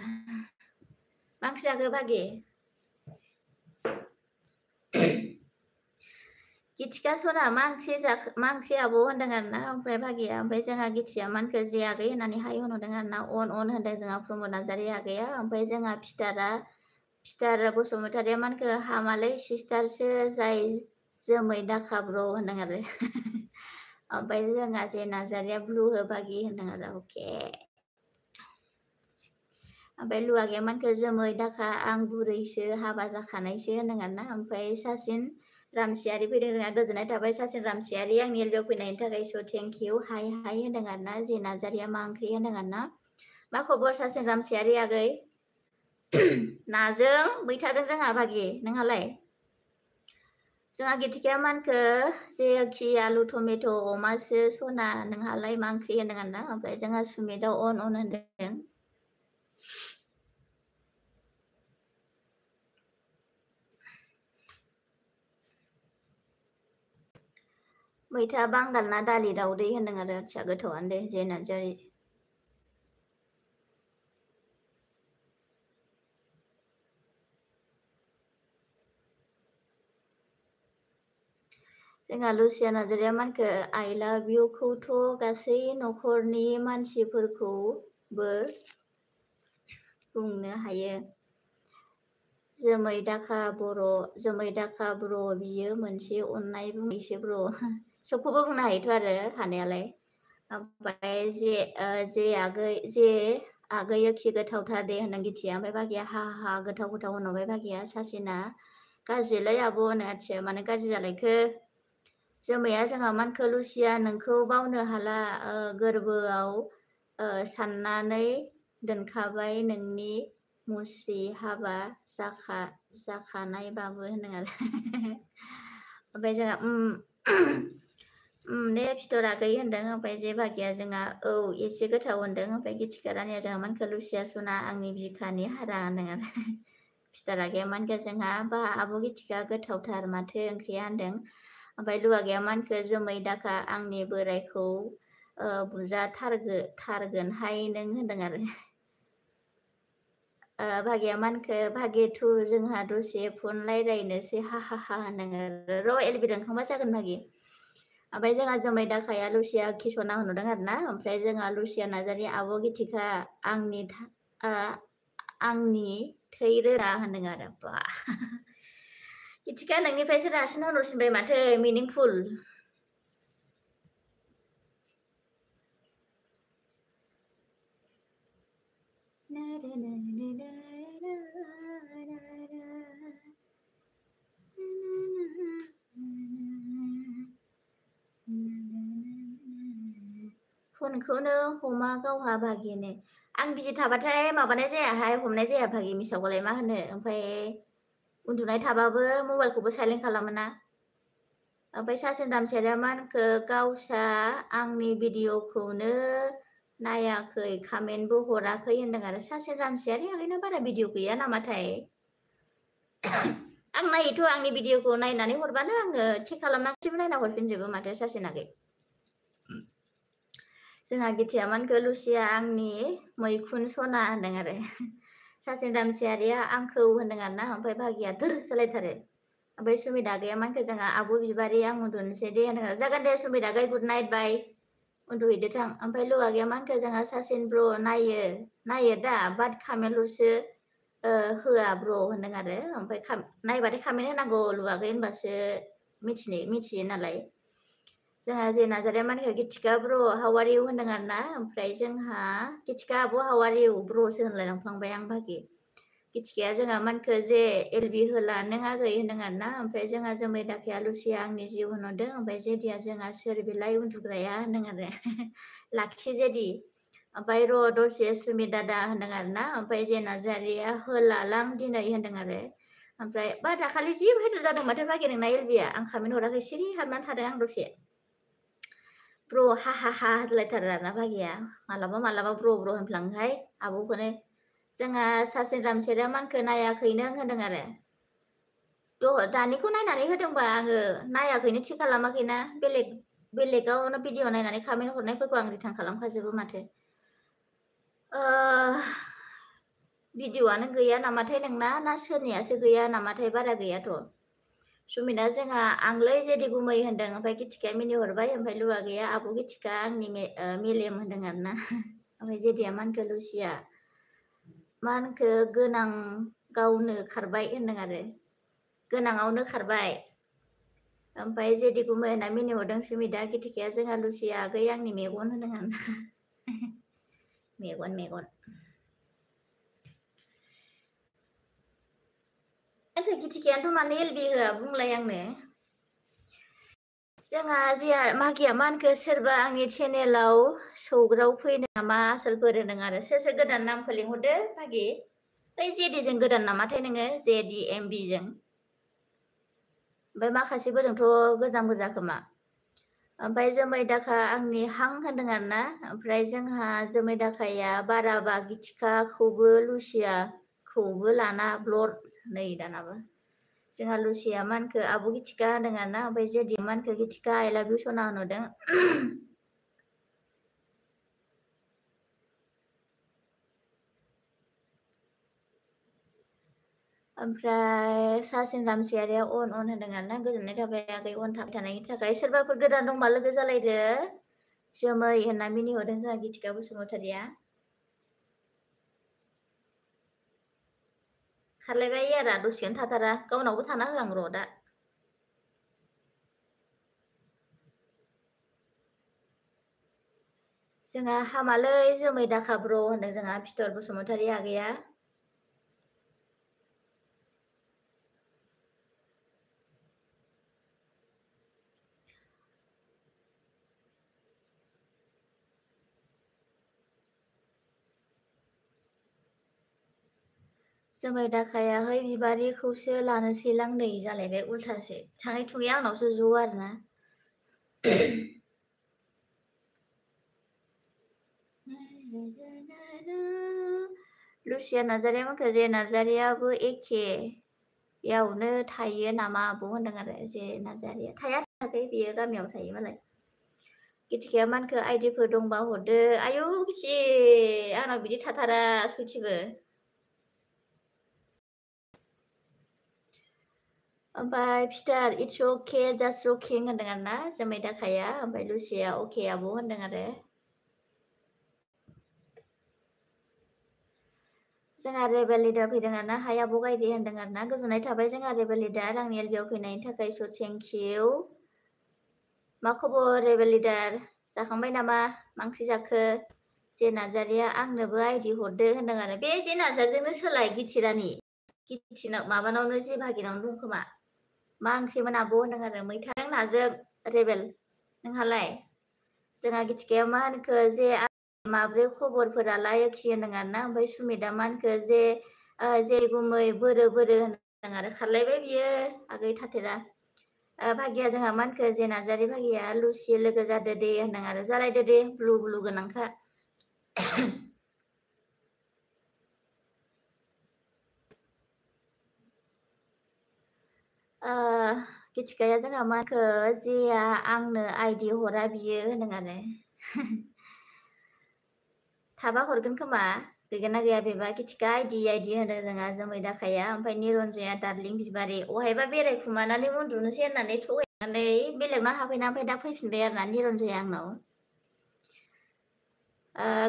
मा ओंख्रि जाखो भागि गिथिका सना मा ओंख्रि आब' होनदों आरो ना ओमफ्राय भागिया ओमफ्राय जोंहा गिथिया मानखो जे आगै होननानै हाय होनहरदों आरो ना अन होनदों जोंहा प्रमद नार्जारि आगैया ओमफ्राय जोंहा फिटार बसुमतारिया मानखो हामालै सिस्टारसो जाय जोमै दाखा ब्र होनदों आरो ओमफ्राय जोंहा जे नार्जारिया ब्लु हो भागि होनदों आरो अके ओमफ्राय लुवागैया मानखो जोमै दाखा आं बुरैसो हाबा जाखानायसो होनदों आरो ना ओमफ्राय सासिन रामसियारि फैदों जोंहा गोजोननाय थाबाय सासिन रामसियारि आंनि एलबियाव फैनायनि थाखाय स' थेंक इउ हाय होनदों आरो ना जे नार्जारिया मा ओंख्रि होनदों आरो ना मा खबर सासिन रामसियारि आगै नाजों मैथाजों जोंहा भागि नोंहालाय जोंहा गिथिकाया मानखो जेखि आलु टमेट' अमासो सना नोंहालाय मा ओंख्रि होनदों आरो ना ओमफ्राय जोंहा सुमितआ अन होनदों मैथा बांगाल ना दालि दाउदै होनदों आरो आदसा गोथावआनो दे जे नार्जारि जोंहा लुसिया नार्जारिया मानखो आइ लाभ इउ खौथ' गासै न'खरनि मानसिफोरखौबो बुंनो हायो जोमै दाखा ब्र बियो मोनसे अननाय बुंनायसो ब्र सबखौबो बुंनो हायोथ' आरो हानायालाय ओमफ्राय जे आगै खि गोथावथार दे होनदों गिथिया ओमफ्राय भागिया हा गोथाव होनहरबाय भागिया सासेना गाज्रिलै आब' होनो आथिया मानो गाज्रि जालायखो जोमैया जोंहा मानखो लुसिया नोंखौ बावनो हाला गोरबोआव साननानै दोनखाबाय नोंनि मुस्रि हाबा जाखानायबाबो होनदों आरो ओमफ्राय जोंहा दे फिथर आगै होनदों ओमफ्राय जे भागिया जोंहा औ एसे गोथाव होनदों ओमफ्राय गिथिका रानिया जोंहा मानखो लुसिया सना आंनि बिखानि हारा होनदों आरो फिथर आगैया मानखो जोंहा बा आब' गिथिका गोथावथार माथो ओंख्रिया होनदों ओमफ्राय लुवागैया मानखो जोमै दाखा आंनि बोरायखौ बुजाथारगोनहाय नों होनदों आरो भागिया मानखो भागिथु जोंहा दसे फन रायज्लायनोसै हा होनदों र' एलबि दोनखांबा जागोन भागि ओमफ्राय जोंहा जोमै दाखाया लुसिया किसना होनहरदों आरो ना ओमफ्राय जोंहा लुसिया नार्जारि आब' गिथिका आंनि थै रोदा होनदों आरो बा गिथिका नोंनिफ्रायसो रासिन होनहरसिनबाय माथो मिनिंफुल फनखौनो हमा गावहा भागिनो आं बिजि थाबाथाय माबानाय जायाहाय हमनाय जाया भागि मिसाखौलाय मा होनो ओमफ्राय उन्दुनाय थाबाबो मबाइलखौबो साइलेन्ट खालामो ना ओमफ्राय सासेन दामसेया मा होनखो गावसा आंनि भिडिअखौनो नायाखै कमेन्टबो हराखै होनदों आरो सासेन दामसेयारि आगैना बारा भिडिअ गैया नामाथाय आं नायोथ' आंनि भिडिअखौ नायनानै हरबानो आङो चेक खालामनानैबो नायना हरफिनजोबो माथो सासेन आगै जोंहा गिथिया मानखो लुसिया आंनि मैखुन सना होनदों आरो सासेन दामसेयारिया आंखौ होनदों आरो ना ओमफ्राय भागिया धोर सोलायथारो ओमफ्राय सुमित आगैया मानखो जोंहा आब' बिबारि आं उन्दुनोसै दे होनदों जागोन दे सुमित आगै गुड नाइट बाय उन्दुहैदो थां ओमफ्राय लु आगैया मानखो जोंहा सासेन ब्र नायो दा बाट खामेल'सो होआ ब्र होनदों आरो ओमफ्राय नायबाथाय खामेन्ट होनांगौ लु आगै होनबासो मिथियो नालाय जोंहा जे नाजारिया मानखो गिथिका ब्र हाउ आर इउ होनदों आरो ना ओमफ्राय जोंहा गिथिका आब' हाउ आर इउ ब्रसो होनलायलांफ्लांबाय आं भागि गिथिकाया जोंहा मानखो जे एलबि होला नों आगै होनदों आरो ना ओमफ्राय जोंहा जोमै दाखाया लुसिया आंनि जिउ होनहरदों ओमफ्राय जेदिया जोंहा सोर बिलाय उन्दुग्राया होनदों आरो लाखि जेदि ओमफ्राय र' दसे सुमित दादा होनदों आरो ना ओमफ्राय जे नार्जारिया होलालां दिनै होनदों आरो ओमफ्राय बा दाखालि जि भाइरेल जादों माथो भागि नोंना एलबिया आं खामेन्ट हराखै सिरि हाबनानै थादों आं दसे ब्र हा हा हा होनलायथारो आरोना भागिया मालाबा मालाबा ब्र होनफ्लाङोहाय आब'खौनो जोंहा सासे रामसेरा मानखो नायाखैनो होनदों आरो दानिखौ नायनानै होदोंबा आङो नायाखैनो थिग खालामाखैना बेलेगावनो भिडिअ नायनानै कमेन्ट हरनायफोरखौ आं रिटार्न खालामखाजोबो माथो भिडिअआनो गैया नामाथाय नोंना ना सोरनियासो गैया नामाथाय बारा गैयाथ' सुमितआ जोंहा आंलै जेदि गुमै होनदों ओमफ्राय गिथिकाया मिनिहरबाय ओमफ्राय लुवा गैया आब' गिथिका आंनि मेलेम होनदों आरो ना ओमफ्राय जेदिया मानखो लुसिया मानखो गोनां गावनो खारबाय होनदों आरो गोनाङावनो खारबाय ओमफ्राय जेदि गुमै होनना मिनिहरदों सुमितआ गिथिकाया जोंहा लुसिया आगै आंनि मेगन होनदों आरो ना मेगन नाथाय गिथिकायानोथ' मानो एलबि होआ बुंलाय आंनो जोंहा जिया मागिया मानखो सोरबा आंनि चेनेलाव सौग्राव फैनो नामा आसोलफोर होनदों आरो सोर गोदान नामखौ लिंहरदो मागि बै जेडिजों गोदान नामाथाय नोङो JDMBजों ओमफ्राय माखासेफोरजोंथ' गोजाम गोजा खोमा ओमफ्राय जोमै दाखा आंनि हां होनदों आरो ना ओमफ्राय जोंहा जोमै दाखाया बाराबा गिथिकाखौबो लुसियाखौबो लाना ब्लड नै दानाबो जोंहा लुसिया मानखो आब' गिथिका होनदों आरो ना ओमफ्राय जेदि मानखो गिथिका आइ लाभ इउ सना होनहरदों ओमफ्राय सासेन रामसियारिया अन होनदों आरो ना गोजोननाय थाबाय आगै अन थाबाय थानायनि थाखाय सोरबाफोर गोदान दंबा लोगो जालायदो जोमै होनना मिनिहरदों जोंहा गिथिका बसुमतारिया खारलायबाय आरो दसेनो थाथारा गावनावबो थाना हो आं र' दा जोंहा हामालै जोमै दाखा ब्र होनदों जोंहा फिथर बसुमतारि आगैया जोमै दाखायाहै बिबारिखौसो लानोसैलां नै जालायबाय उल्थासो थाङै थुङै आंनावसो ज' आरोना लुसिया नार्जारिया माखो जे नार्जारियाबो एखेयावनो थायो नामा आब' होनदों आरो जे नार्जारिया थायाखै बियो गामियाव थायो मालाय गिथिकाया मानखो आइडिफोर दंबा हरदो आयौ गिथि आंनाव बिदि थाथारा सयथिबो ओमफ्राय फिटार इट्स अके जास्ट जकिं होनदों आरो ना जोमै दाखाया ओमफ्राय लुसिया अके आब' होनदों आरो जोंहा रेबेल लिडार फैदों आरोना हाया बगायदे होनदों आरोना गोजोननाय थाबाय जोंहा रेबेल लिडार आंनि एलबिआव फैनायनि थाखाय स' थेंक इउ मा खबर रेबेल लिडार जाखांबाय नामा मा ओंख्रि जाखो जे नार्जारिया आंनोबो आइडि हरदो होनदों आरो बे जे नार्जारिजोंनो सोलाय गिथिरानि माबानावनो जे भागिनावनो दं खोमा मा ओंख्रिमोन आब' होनदों आरो मैथाजों नाजों रेबेल नोंहालाय जोंहा गिथिकाया मा होनखो जे माब्रै खबरफोरालाय एखे होनदों आरोना ओमफ्राय सुमिता मा होनखो जे गुमै बोरो होनदों आरो खारलायबाय बियो आगै थाथेरा भागिया जोंहा मा होनखो जे नार्जारि भागिया लुसि लोगो जादो दे होनदों आरो जालायदो दे ब्लु गोनांखा गिथिकाया जोंहा मा होनखो जेया आंनो आइडि हरा बियो होनदों आरो थाबा हरगोन खोमा गैगोन ना गैया बेबा गिथिका आइडि होनो जोंहा जोमै दाखाया ओमफ्राय निरन्जया दार्लिं बिबारि अहायबा बेरायखुमानानै उन्दुनोसै होननानै थगायनानै बेलेगनाव हाबफैना ओमफ्राय दा फैफिनबाय आरोना निरन्जया आंनाव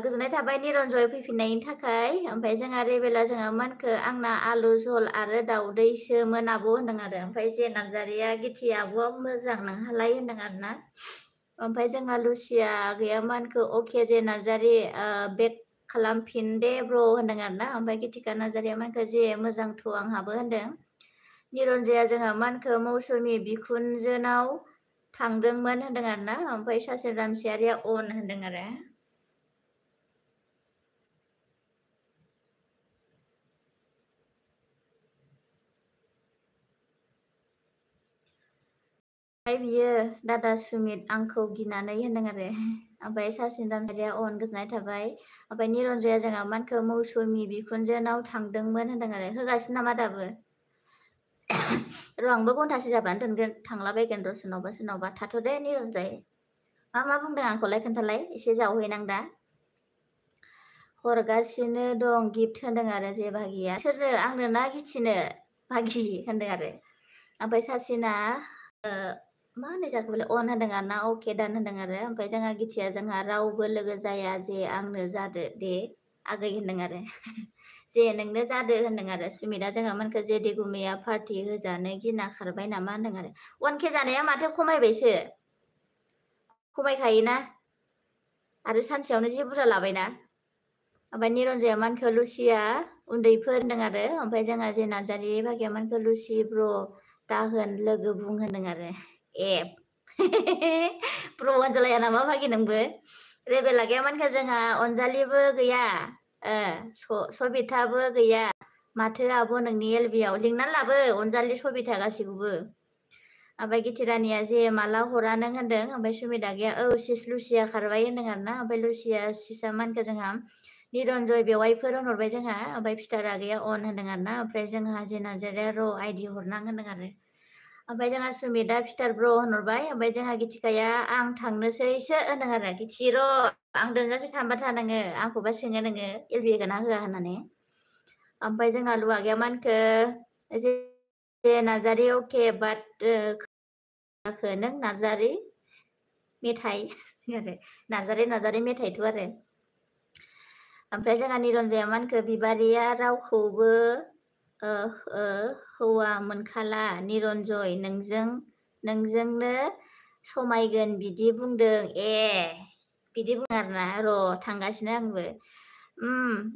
गोजोननाय थाबाय निरन्जय फैफिननायनि थाखाय ओमफ्राय जोंहा रेबेला जोंहा मा होनखो आंना आलु झल आरो दाउदैसोमोन आब' होनदों आरो ओमफ्राय जे नार्जारिया गिथि आब'आ मोजां नोंहालाय होनदों आरोना ओमफ्राय जोंहा लुसिया गैया मा होनखो अके जे नार्जारि बेक खालामफिन दे ब्र होनदों आरोना ओमफ्राय गिथिका नार्जारिया मा होनखो जे मोजांथ' आंहाबो होनदों निरन्जया जोंहा मा होनखो मौसुमि बिखुनजोनाव थांदोंमोन होनदों आरोना ओमफ्राय सासे रामसियारिया अन होनदों आरो बियो दादा सुमित आंखौ गिनानै होनदों आरो ओमफ्राय सासिन रामसियारिया अन गोजोननाय थाबाय ओमफ्राय निरन्जया जोंहा मा होनखो मौसुमि बिखुनजोनाव थांदोंमोन होनदों आरो होगासिनो नामा दाबो र' आंबो घन्टासे जाबानो दोनगोन थांलाबायगोन र' सोरनावबा थाथ' दे निरन्जय मा बुंदों आंखौलाय खोन्थालाय एसे जावहैनां दा हरगासिनो दं गिफ्ट होनदों आरो जे भागिया सोरनो आंनो ना गिथिनो भागि होनदों आरो ओमफ्राय सासेना मा होननाय जाखो बेलाय अन होनदों आरो ना अके दान होनदों आरो ओमफ्राय जोंहा गिथिया जोंहा रावबो लोगो जाया जे आंनो जादो दे आगै होनदों आरो जे नोंनो जादो होनदों आरो सुमिता जोंहा मानखो जे देगुमैया पार्टि होजानो गिना खारबाय नामा होनदों आरो 1K जानाया माथो खमायबायसो खमायखायोना आरो सानसेयावनो जे बुरजा लाबायना ओमफ्राय निरन्जया मानखो लुसिया उन्दैफोर होनदों आरो ओमफ्राय जोंहा जे नार्जारि भागिया मानखो लुसि ब्र दाहोन लोगो बुं होनदों आरो एप ब्र होनजालाया नामा भागि नोंबो रेबेला गैया मानखो जोंहा अनजालिबो गैया सबिताबो गैया माथो आब' नोंनि एलबिआव लिंनानै लाबो अनजालि सबिता गासिखौबो ओमफ्राय गिथिरानिया जे माला हरा नों होनदों ओमफ्राय सुमिता गैया औ सिस लुसिया खारबाय होनदों आरोना ओमफ्राय लुसिया सिसा मानखो जोंहा निरन्जय बेवाइफोर होनहरबाय जोंहा ओमफ्राय फिथारा गैया अन होनदों आरोना ओमफ्राय जोंहा जे नार्जारिया र' आइडि हरनां होनदों आरो ओमफ्राय जोंहा सुमिता फिथार ब्र होनहरबाय ओमफ्राय जोंहा गिथिकाया आं थांनोसैसो होनदों आरो गिथि र' आं दोनजासे थांबा था नोङो आंखौबा सोङो नोङो एलबि होगोन ना होआ होननानै ओमफ्राय जोंहा लुवा गैया मानखो जे नार्जारि अके बाट नों नार्जारि मेथाइ आरो नार्जारि मेथाइथ' आरो ओमफ्राय जोंहा निरन्जया मानखो बिबारिया रावखौबो हौवा मोनखाला निरन्जय नोंजोंनो समायगोन बिदि बुंदों बिदि बुङो आरोना र' थांगासिनो आंबो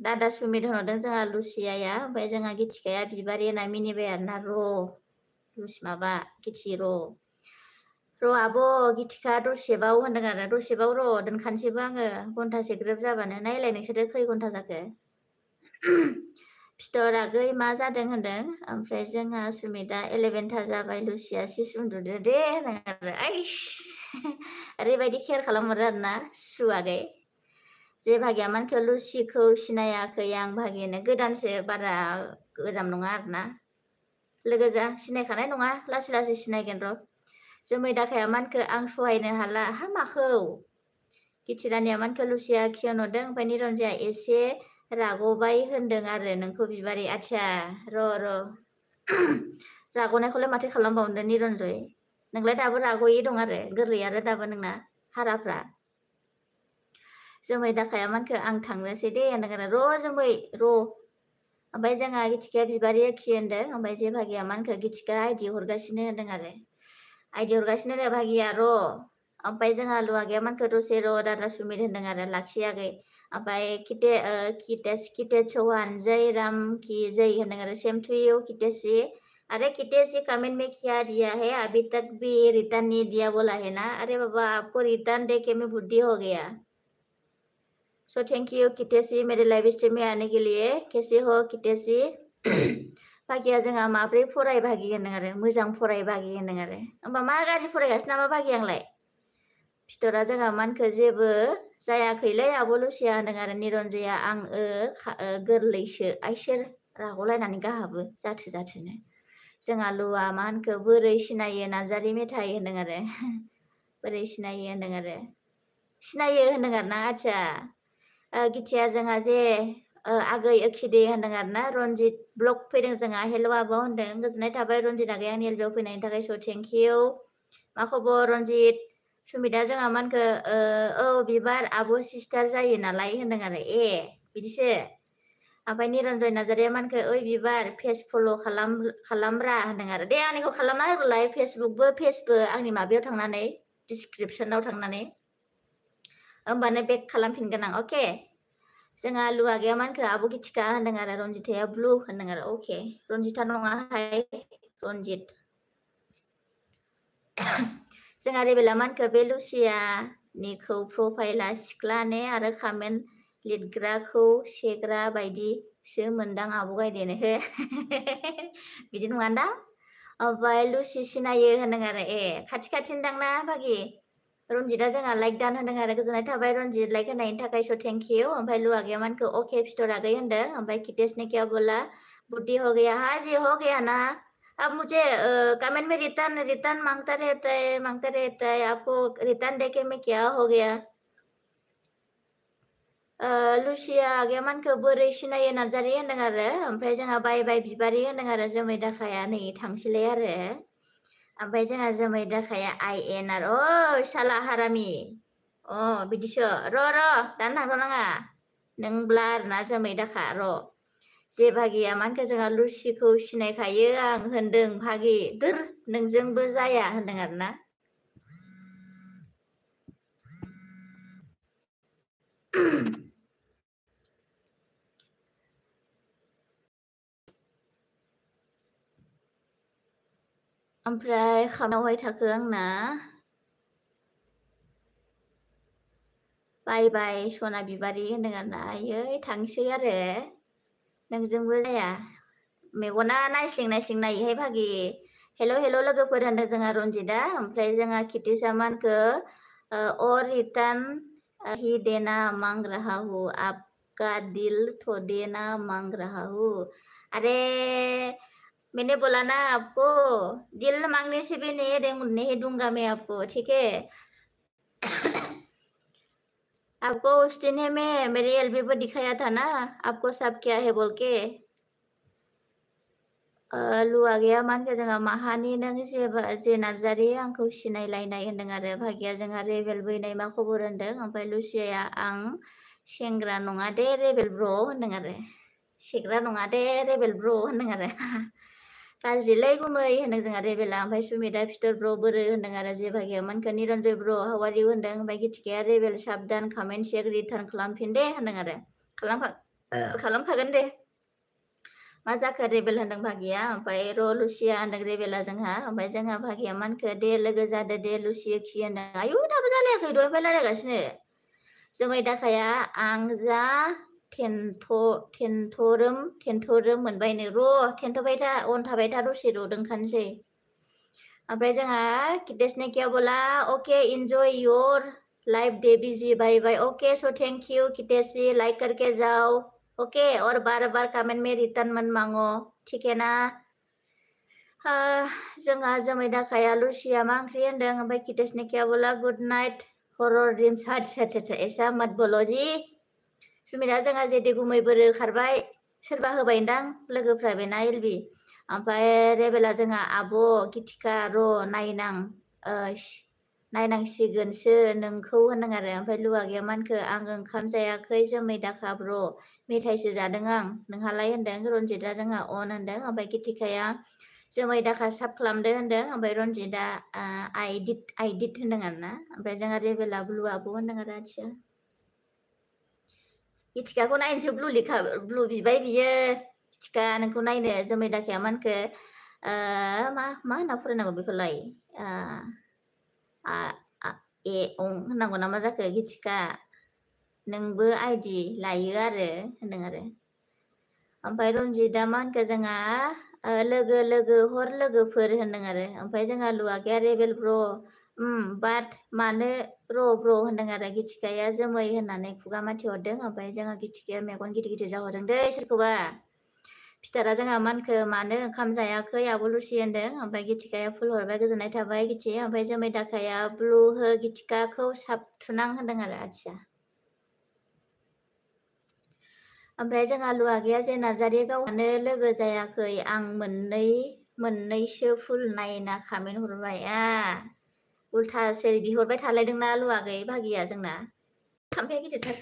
दादा सुमित होनहरदों जोंहा लुसियाया ओमफ्राय जोंहा गिथिकाया बिबारि होनना मिनिबाय आरोना लुसि माबा गिथि र' आब' गिथिका दसेबाव होनदों आरो दसेबाव र' दोनखानोसैबो आङो घन्टासे ग्रोब जाबानो नायलाय नोंसोरो खै घन्टा जाखो फिथर आगै मा जादों होनदों ओमफ्राय जोंहा सुमिता 11था जाबाय लुसिया सिस उन्दुदो दे होनदों आरो ओरैबायदि केयार खालामहरो आरोना सु आगै जे भागिया मानखो लुसिखौ सिनायाखै आं भागिनो गोदानसो बारा गोजाम नङा आरोना लोगो जा सिनायखानाय नङा लासै सिनायगोन र' जोमै दाखाया मानखो आं सहायनो हाला माखौ गिथिरानिया मानखो लुसिया खियनहरदों ओमफ्राय निरन्जया एसे राग'बाय होनदों आरो नोंखौ बिबारि आथिया र' राग'नायखौलाय माथो खालामबावनो निरन्जय नोंलाय दाबो राग'यै दं आरो गोरलै आरो दाबो नोंना हाराफ्रा जोमै दाखाया मानखो आं थांनोसै दे होनदों आरो र' जोमै र' ओमफ्राय जोंहा गिथिकाया बिबारि एखि होनदों ओमफ्राय जे भागिया मा होनखो गिथिका आइडि हरगासिनो होनदों आरो आइडि हरगासिनो होनो भागिया र' ओमफ्राय जोंहा लुवागैया मा होनखो दसे र' दादा सुमित होनदों आरो लाखियाखै ओमफ्राय किते चौहान जय राम की जय होनदों आरो सेम टू यू कितेशी अरे कितेशी कमेंट में क्या दिया है अभी तक भी रिटर्न नहीं दिया बोला है ना अरे बाबा आपको रिटर्न देके मैं बुद्धि हो गया सो थैंक यू कितेशी मेरे लाइव स्ट्रीम में आने के लिए कैसे हो कितेशी भागिया जोंहा माब्रै फराय भागि होनदों आरो मोजां फराय भागि होनदों आरो होमबा मा गाज्रि फरायगासिनो नामा भागि आंलाय फिथरा जोंहा मा होनखो जेबो जायाखैलै आब' लुसिया होनदों आरो निरन्जया आं गोरलैसो आइसोर रागलायनानै गाहाबो जाथो जाथोनो जोंहा लुआ मा होनखो बोरै सिनायो नार्जारि मेथाइ होनदों आरो बोरै सिनायो होनदों आरो सिनायो होनदों आरो ना आच्छा गिथिया जोंहा जे आगै ओखिदे होनदों आरो ना रनजित ब्लग फैदों जोंहा हेल' आब' होनदों गोजोननाय थाबाय रनजित आगै आंनि एलबियाव फैनायनि थाखाय स' थेंक इउ मा खबर रनजित सुमिता जोंहा मा होनखो औ बिबार आब' सिस्टार जायो नालाय होनदों आरो ए बिदिसो ओमफ्राय निरन्जय नार्जारिया मा होनखो ओइ बिबार पेज फल' खालामब्रा होनदों आरो दे आंनिखौ खालामना होग्रोलाय फेसबुकबो पेजबो आंनि माबायाव थांनानै डिसक्रिपसनाव थांनानै होमबानो बेक खालामफिनगोन आं अके जोंहा लुवागैया मा होनखो आब' गिथिका होनदों आरो रनजिताया ब्लु होनदों आरो अके रनजिता नङाहाय रनजित जोंहा रेबेला मा होनखो बे लुसियानिखौ प्रफाइला सिख्ला ने आरो कमेन्ट लिरग्राखौ सेग्रा बायदिसो मोनदां आब' गायदेनो हो बिदि नङादां ओमफ्राय लुसि सिनायो होनदों आरो ए खाथि खाथि होनदांना भागि रनजितआ जोंहा लाइक दान होनदों आरो गोजोननाय थाबाय रनजित लाइक होनायनि थाखाय स' थेंक इउ ओमफ्राय लुवागैया मा होनखो अके फिथर आगै होनदों ओमफ्राय कितेश ने क्या बोला बुद्धि हो गया हाँ जी हो गया ना अब मुझे कमेंट में रिटर्न मांगता रहता है आपको रिटर्न देके मैं क्या हो गया लुसिया आगैया मा होनखो बोरै सिनायो नार्जारि होनदों आरो ओमफ्राय जोंहा बाय बाय बिबारि होनदों आरो जोमै दाखाया नै थांसैलाय आरो ओमफ्राय जोंहा जोमै दाखाया IN आरो ओ साला हारामि अ बिदिसो र' दानो थांथ' नाङा नोंब्ला आरोना जोमै दाखा र' जे भागिया मा होनखो जोंहा लुसिखौ सिनायखायो आं होनदों भागि दोर नोंजोंबो जाया होनदों आरोना ओमफ्राय खामावहाय थाखो आंना बाय बाय सना बिबारि होनदों आरोना आयै थांसै आरो नोंजोंबो जाया मेगना नायस्लिं नायोहाय भागि हेल' लोगोफोर होनदों जोंहा रनजितआ ओमफ्राय जोंहा कितिशा मा होनखो और रिटर्न ही देना मांग रहा हूँ आपका दिल तो देना मांग रहा हूँ अरे मैंने बोला ना आपको दिल मांगने से भी नहीं दूंगा मैं आपको ठीक है आपको उस दिन है मैं मेरे एलबी पर दिखाया था ना आपको सब क्या है बोल के लुवागैया मा होनखो जोंहा माहानि नों जे नार्जारि आंखौ सिनायलायनाय होनदों आरो भागिया जोंहा रेबेल बैनाय मा खबर होनदों ओमफ्राय लुसियाया आं सेंग्रा नङा दे रेबेल ब्र' होनदों आरो सेग्रा नङा दे रेबेल ब्र' होनदों आरो गाज्रिलै गुमै होनदों जोंहा रेबेला ओमफ्राय सुमिता फिथर ब्र' बोरो होनदों आरो जे भागिया मा होनखो निरन्जय ब्र' हावारि होनदों ओमफ्राय गिथिकाया रेबेल साबदान कमेन्ट चेक रिटार्न खालामफिन दे होनदों आरो खालामखागोन दे मा जाखो रेबेल होनदों भागिया ओमफ्राय र' लुसिया होनदों रेबेला जोंहा ओमफ्राय जोंहा भागिया मा होनखो दे लोगो जादो दे लुसियो खि होनदों आयु दाबो जालायाखै दहायनिफ्राय रायलायगासिनो जोमै दाखाया आं जा थेन्थ'रोम मोनबायनो र' थेन्थ'बाय था अन थाबाय था दसे र' दोनखानोसै ओमफ्राय जोंहा कितेश ने क्या बोला okay enjoy your life Devi ji bye bye okay so thank you Kitesh ji like करके जाओ ओके और बार कमेंट में रिटर्न मन मांगो ठीक है ना जोंहा जोमै दाखाया लुसिया मा ओंख्रि होनदों ओमफ्राय कितेश ने क्या बोला गुड नाइट हरर ड्रिम्स ऐसा मत बोलो जी सुमिता जोंहा जेदे गुमै बोरो खारबाय सोरबा होबायदां लोगोफ्रा बेना एलबि ओमफ्राय रेबेला जोंहा आब' गिथिका र' नायनांसिगोनसो नोंखौ होनदों आरो ओमफ्राय लुवागैया मानखो आं ओंखाम जायाखै जोमै दाखा ब्र मेथाइसो जादों आं नोंहालाय होनदों रनजितआ जोंहा अन होनदों ओमफ्राय गितिकाया जोमै दाखा साब खालामदो होनदों ओमफ्राय रनजितआ आइडिट होनदों आरो ना ओमफ्राय जोंहा रेबेला ब्लुआबो होनदों आरो आथिया गितिकाखौ नायनोसो ब्लु बिबाय बियो गितिका नोंखौ नायनो जोमै दाखाया मानखो मा होनना फरायनांगौ बेखौलाय ए अं होननांगौ ना मा जाखो गितिका नोंबो आइडि लायो आरो होनदों आरो ओमफ्राय रनजितआ मा होनखो जोंहा लोगो हर लोगोफोर होनदों आरो ओमफ्राय जोंहा लुवागैया रेबेल ब्र बाट मानो ब्र होनदों आरो गितिकाया जोमै होननानै खुगा माथि हरदों ओमफ्राय जोंहा गितिकाया मेगन गिदिर गिदिर जाहरदों दै सोरखौबा फिथारा जोंहा मानखो मानो ओंखाम जायाखै आब' लुसि होनदों ओमफ्राय गितिकाया फुल हरबाय गोजोननाय थाबाय गिति ओमफ्राय जोमै दाखाया ब्लु हो गितिकाखौ साबथुनां होनदों आरो आथिया ओमफ्राय जोंहा लुवागैया जे नार्जारि गावहानो लोगो जायाखै आं मोननैसो फुल नायना खामेन्ट हरबाय उल्थासो बिहरबाय थालायदोंना लुवागै भागिया जोंना थाम्फैया गिदिरथार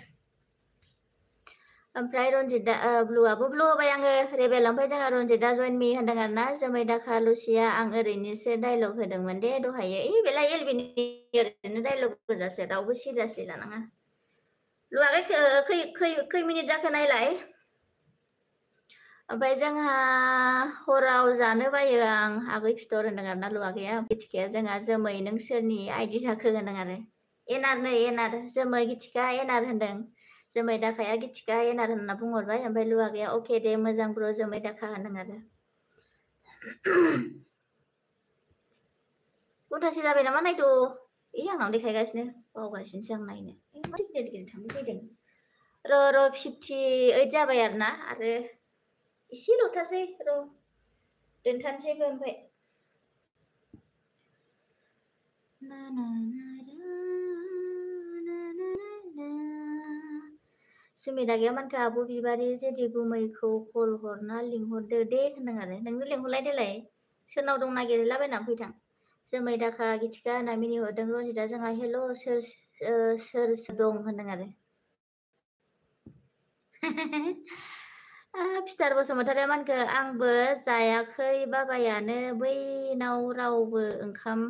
ओमफ्राय रनजितआ ब्लुआबो ब्लु होबाय आङो रेबेल ओमफ्राय जोंहा रनजितआ जइन मी होनदों आरो ना जोमै दाखा लुसिया आं ओरैनोसो डायलग होदोंमोन दे दहायो बेलाय एलबिनि ओरैनो डायलग गोजासो रावबो सिरियासलि लानाङा लुवागै खै मिनिट जाखो नायलाय ओमफ्राय जोंहा हराव जानो बायो आं आगै फिथर होनदों आरो ना लुवागैया गितिकाया जोंहा जोमै नों सोरनि आइडि जाखो होनदों आरो एनार जोमै गितिका एनार होनदों जोमै दाखाया गितिका एनार होनना बुंहरबाय ओमफ्राय लुवागैया अके दे मोजां ब्र जोमै दाखा होनदों आरो घन्टासे जाबाय नामा नायथ' आंनाव देखायगासिनो बावगासिनोसो आं नायनो मा गिदिर गिदिर थांबाय फैदों र' 58 जाबाय आरो ना आरो एसेल'थारसै र' दोनथारनोसैबो ओमफ्राय सुमिदागिया मानखो आब' बिबारि जेदि गुमैखौ कल हरना लिंहरदो दे होनदों आरो नोंनो लिंहरलाय देलाय सोरनाव दं नागिरलाबायनानै फैथां जोमै दाखा गितिका होनना मिनिहरदों रनजितआ जोंहा हेल' सोर दं होनदों आरो फिथार बसुमतारिया मानखो आंबो जायाखै बाबायानो बैनाव रावबो ओंखाम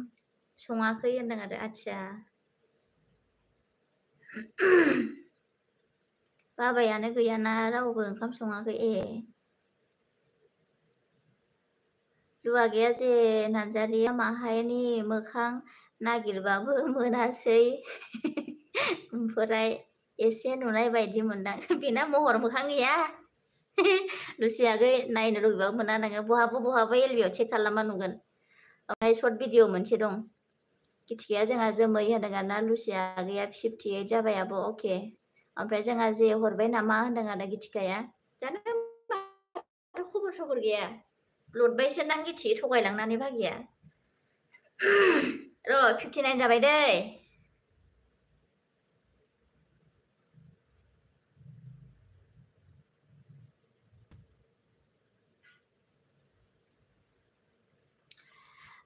सङाखै होनदों आरो आथिया बाबायानो गैयाना रावबो ओंखाम सङाखै लुवागैया जे नार्जारिया माहायनि मोखां नागिरबाबो मोनासै ओमफ्राय एसे नुनाय बायदि मोनदां बेना महर मोखां गैया लुसियागै नायनो लुबैबाबो मोना नोङो बहाबा एलबियाव चेक खालामबा नुगोन ओमफ्राय सर्ट भिडिअ मोनसे दं गितिकाया जोंहा जोमै होनदों आरो ना लुसिया गैया 58 जाबाय आब' अके ओमफ्राय जोंहा जे हरबाय नामा होनदों आरो गितिकाया जानो खबर सबर गैया लुटबायसो नां गिथि थगायलांनानै भागिया र' 59 जाबाय दै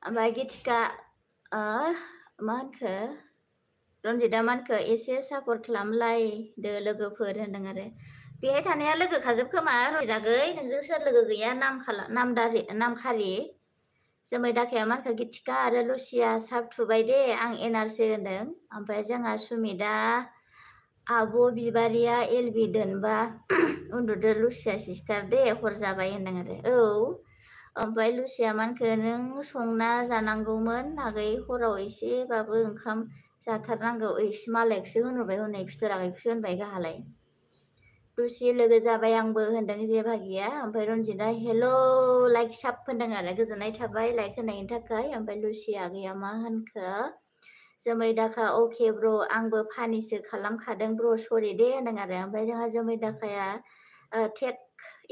ओमफ्राय गितिका मा होनखो रनजितआ मानखो एसे सापर्ट खालामलायदो लोगोफोर होनदों आरो बेहाय थानाया लोगोखाजोब खोमा रनजितआगै नोंजों सोर लोगो गैया नाम खारि जोमै दाखाया मानखो गितिका आरो लुसिया साब थुबाय दे आं एनारसो होनदों ओमफ्राय जोंहा सुमितआ आब' बिबारिया एलबि दोनबा उन्दुदो लुसिया सिस्टार दे हर जाबाय होनदों आरो ओमफ्राय लुसिया मानखो नों संना जानांगौमोन आगै हराव एसेबाबो ओंखाम जाथारनांगौ मालायखौसो होनहरबाय हनै फिथोराखैसो होनबाय गाहालाय लुसि लोगो जाबाय आंबो होनदों जे भागिया ओमफ्राय रनजितआ हेल' लाइक साब होनदों आरो गोजोननाय थाबाय लाइक होनायनि थाखाय ओमफ्राय लुसिया गैया मा होनखो जोमै दाखा अके ब्र आंबो फानिसो खालामखादों ब्र सरि दे होनदों आरो ओमफ्राय जोंहा जोमै दाखाया टेक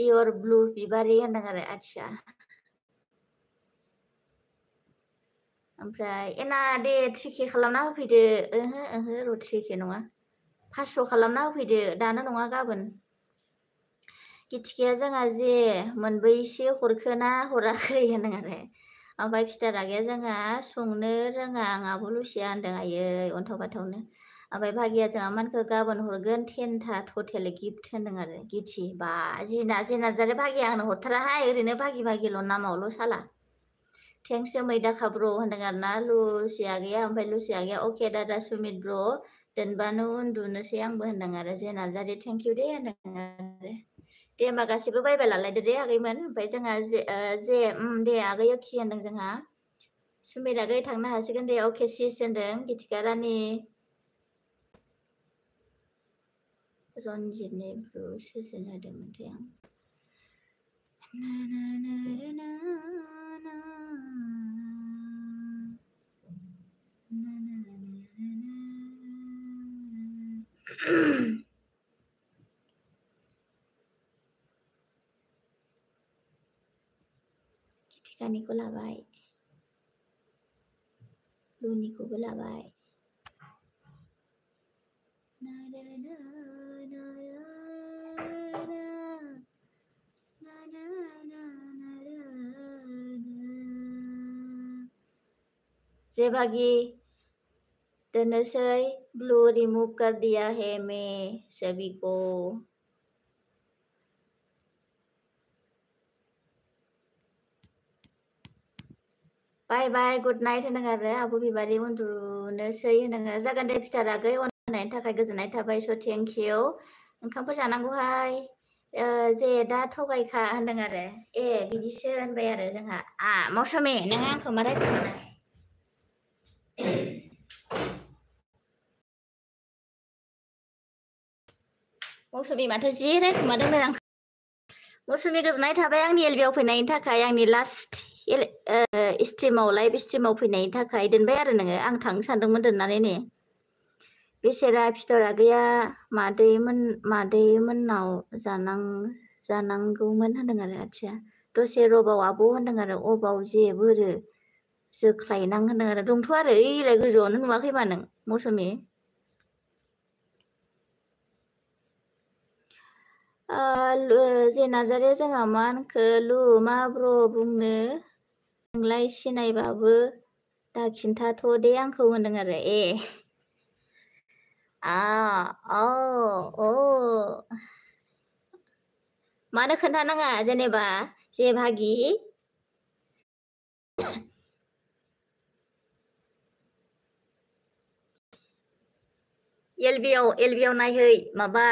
इयर ब्लु बिबारि होनदों आरो आथिया ओमफ्राय एना दे 3K खालामना होफैदो ओहो र' 3K नङा 500 खालामना होफैदो दानो नङा गाबोन गितिकाया जोंहा जे मोनबैसे हरखोना हराखै होनदों आरो ओमफ्राय फिथा रागाया जोंहा संनो रोङा आंहाबो लुसिया होनदों आयै अन्थाव बाथावनो ओमफ्राय भागिया जोंहा मानखौ गाबोन हरगोन 10था टटेल गिफ्ट होनदों आरो गिथि बा जेना जारे भागिया आंनो हरथाराहाय ओरैनो भागिल' नामावल' साला थेंक्स मैदा खाब्र' होनदों आरो ना लुसिया गैया ओमफ्राय लुसिया गैया अके दादा सुमित ब्र दोनबानो उन्दुनोसै आंबो होनदों आरो जेना जारे थेंक इउ दे होनदों आरो दे होमबा गासिबो बायबाय लालायदो दे आगैमोन ओमफ्राय जोंहा जे दे आगै खि होनदों जोंहा सुमित आगै थांनो हासिगोन दे अके सिस होनदों गिथिका रानि रनजितनि ब्रु सोरजों होदोंमोनथाय आं गिथिकानिखौ लाबाय लुनिखौबो लाबाय जे भागी दोननोसै ब्लू रिमूव कर दिया है मैं सभी को बाय बाय गुड नाइट होनदों आरो आब' बिबारि उन्दुनोसै होनदों आरो जागोन दे फिथार आगै अन होनायनि थाखाय गोजोननाय थाबाय स' थेंक इउ ओंखामफोर जानांगौहाय जे दा थगायखा होनदों आरो ए बिदिसो होनबाय आरो जोंहा मौसुमि नोङो आंखौ मा रायखोमानाय मौसुमि माथो जि रायखोमादोंनो आं मौसुमि गोजोननाय थाबाय आंनि एलबियाव फैनायनि थाखाय आंनि लास्ट स्ट्रिमाव लाइभ स्ट्रिमाव फैनायनि थाखाय दोनबाय आरो नोङो आं थांनो सानदोंमोन दोननानै ने बेसेरा फिथरा गैया मादैमोननाव जानांगौमोन होनदों आरो आथिया दसे रबाव आब' होनदों आरो अबाव जे बोरो जोख्लायनां होनदों आरो दंथ' आरो ओइलाय गोजौआवनो नुवाखै मा नों मौसुमि जे नाजारे जोंहा मा होनखो लु मा ब्र बुंनो नोंलाय सिनायबाबो दा खिन्थाथ' दे आंखौ होनदों आरो ए मानो खोन्थानाङा जेनेबा जे भागि एलबियाव नायहै माबा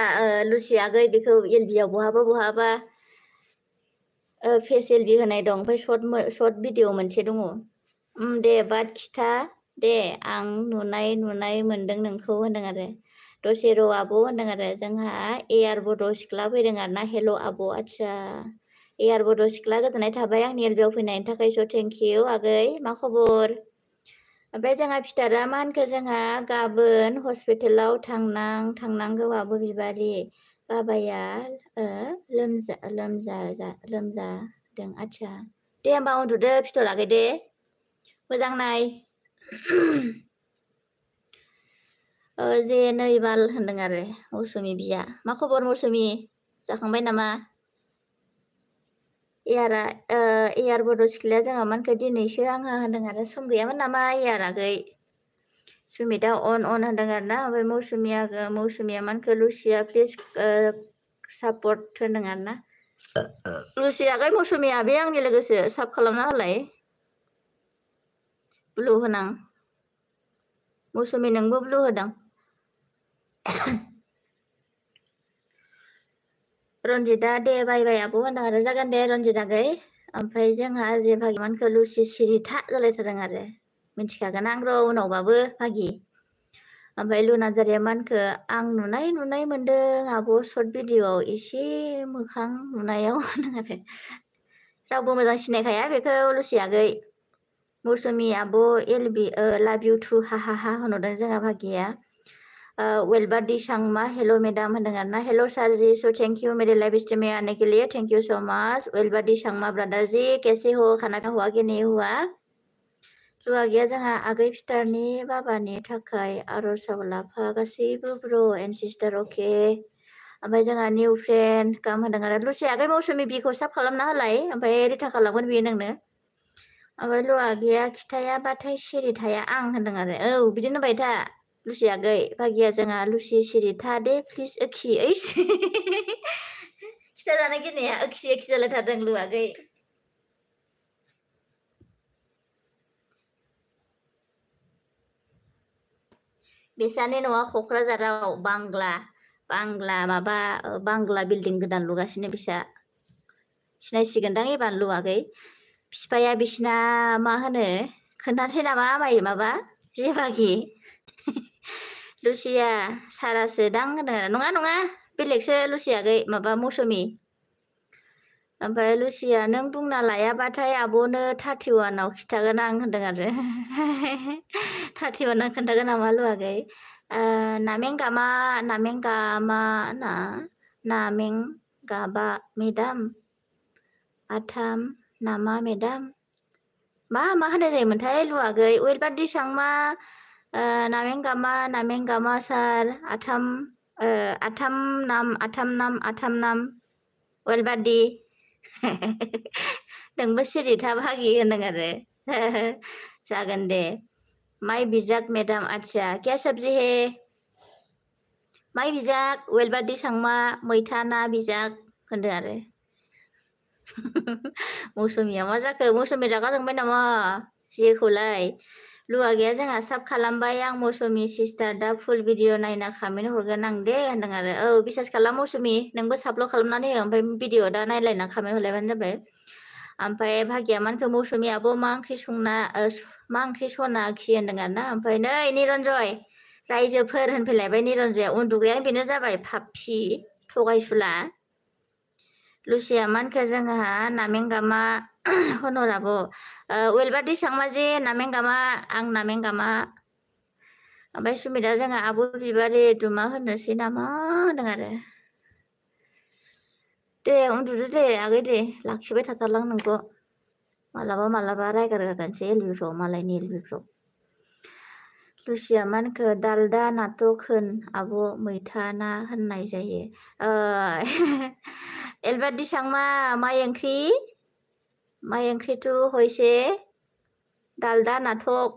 लुसि आगै बेखौ एलबियाव बहाबा फेस एलबि होनाय दं ओमफ्राय सर्ट भिडिअ मोनसे दङ दे बाट खिथा दे आं नुनाय मोनदों नोंखौ होनदों आरो दसे र' आब' होनदों आरो जोंहा एयार बड' सिख्ला फैदों आरो ना हेल' आब' आदसा एयार बड' सिख्ला गोजोननाय थाबाय आंनि एलबियाव फैनायनि थाखाय स' थेंक इउ आगै मा खबर ओमफ्राय जोंहा फिथारा मा होनखो जोंहा गाबोन हस्पिटालाव थांनांगौ आब' बिबारि बाबाया लोमजादों आदसा दे होमबा उन्दुदो फिथर आगै दे मोजां नाय जे नै बाल होनदों आरो मौसुमि बिया मा खबर मौसुमि जाखांबाय नामा एयार बड' सिख्लाया जोंहा मानखो दिनैसो आंहा होनदों आरो सम गैयामोन नामा एयार आगै सुमिता अन होनदों आरो ना ओमफ्राय मौसुमिया मानखो लुसिया प्लिज सापर्ट होनदों आरो ना लुसि आगै मौसुमिया बे आंनि लोगोसो साब खालामना होलाय ब्लु होनां मौसुमि नोंबो ब्लु होदों रन्जिता दे बाय आब' होनदों आरो जागोन दे रन्जित आगै ओमफ्राय जोंहा जे भागिमानखौ लुसि सिरिथा जालायथारदों आरो मिथिखागोन आं र' उनावबाबो भागि ओमफ्राय लुनाजारिया मानखो आं नुनाय मोनदों आब' सर्ट भिडिअ'आव एसे मोखां नुनायाव होनदों आरो रावबो मोजां सिनायखाया बेखौ लुसि आगै मौसुमि आब' एलबि लाभ इउ टु हा होनहरदों जोंहा भागिया वेलबार्डी सांमा हेलो मैडम होनदों आरो ना hello sir ji so thank you मेरे लाइव स्ट्रीम में आने के लिए थैंक यू सो मच वेलबार्डी सांमा ब्रदर जी कैसे हो खाना का हुआ कि नहीं हुआ लुआ गैया जोंहा आगै फिथारनि बाबानि थाखाय आर'जाव लाफा गासैबो ब्र' एन्ड सिस्टार अके ओमफ्राय जोंहा निउ फ्रेन्ड गाहाम होनदों आरो लुसि आगै मौसुमि बिखौ साब खालामना होलाय ओमफ्राय रिथा खालामगोन बियो नोंनो ओमफ्राय लुआ गैया खिथायाबाथाय सिरि थाया आं होनदों आरो औ बिदिनो होनबाय था लुसि आगै भागिया जोंहा लुसि सिरि था दे प्लिज ओखि ओइस खिथाजानो गिनाया ओखि ओखि जालायथारदों लु आगै बिसानि न'आ क'क्राझाराव बांग्ला माबा बांग्ला बिल्डिं गोदान लुगासिनो बिसा सिनायसिगोनदां एबार लु आगै बिफाया बिसिना मा होनो खोन्थानोसै नामा माबा जेबागि लुसिया सारासो दां होनो नङा बेलेगसो लुसि आगै माबा मौसुमि ओमफ्राय लुसिया नों बुंना लायाबाथाय आब'नो 31आव खिथागोन आं होनदों आरो 31आव खोन्थागोन नामा लु आगै नामेंगामा नामेंगाबा मेदाम आथाम नामा मेदाम मा होनाय जायोमोनथाय लु आगै वेलबादि सांमा नामेंगामा सार आथाम नाम वेलबादि नोंबो सिरि था भागि होनदों आरो जागोन दे माइ बिजाक मेदाम आच्छा क्या सब्जी है माइ बिजाक वेलबादि सांमा मैथा ना बिजाक होनदों आरो मौसुमिया मा जाखो मौसुमि रागा जोंबाय नामा जेखौलाय लुआ गैया जोंहा साब खालामबाय आं मौसुमि सिस्टार दा फुल भिडिअ नायना खामेन्ट हरगोन आं दे होनदों आरो औ बिसास खालाम मौसुमि नोंबो साबल' खालामनानै हो ओमफ्राय भिडिअ दा नायलायना खामेन्ट हरलायबानो जाबाय ओमफ्राय भागिया मानखौ मौसुमियाबो मा ओंख्रि सना खि होनदों आरो ना ओमफ्राय नै निरन्जय रायजोफोर होनफैलायबाय निरन्जया उन्दुग्रायानो बेनो जाबाय फाफि थगायसुला लुसिया मानखो जोंहा नामेंगामा होनहराबो वेलबादि सांमाजे नामेंगामा आं नामेंगामा ओमफ्राय सुमिता जोंहा आब' बिबारि दुमा होनोसै नामा होनदों आरो दे उन्दुदो दे आगै दे लाखिबाय थाथारलां नोंखौ मालाबा रायगारहोगोनसै एलबिफ्राव मालायनि एलबिफ्राव लुसिया मानखो दालदा नाटक होन आब' मैथा ना होननाय जायो एलबादि सांमा माइ ओंख्रिथ' हयसे दालदा नाटक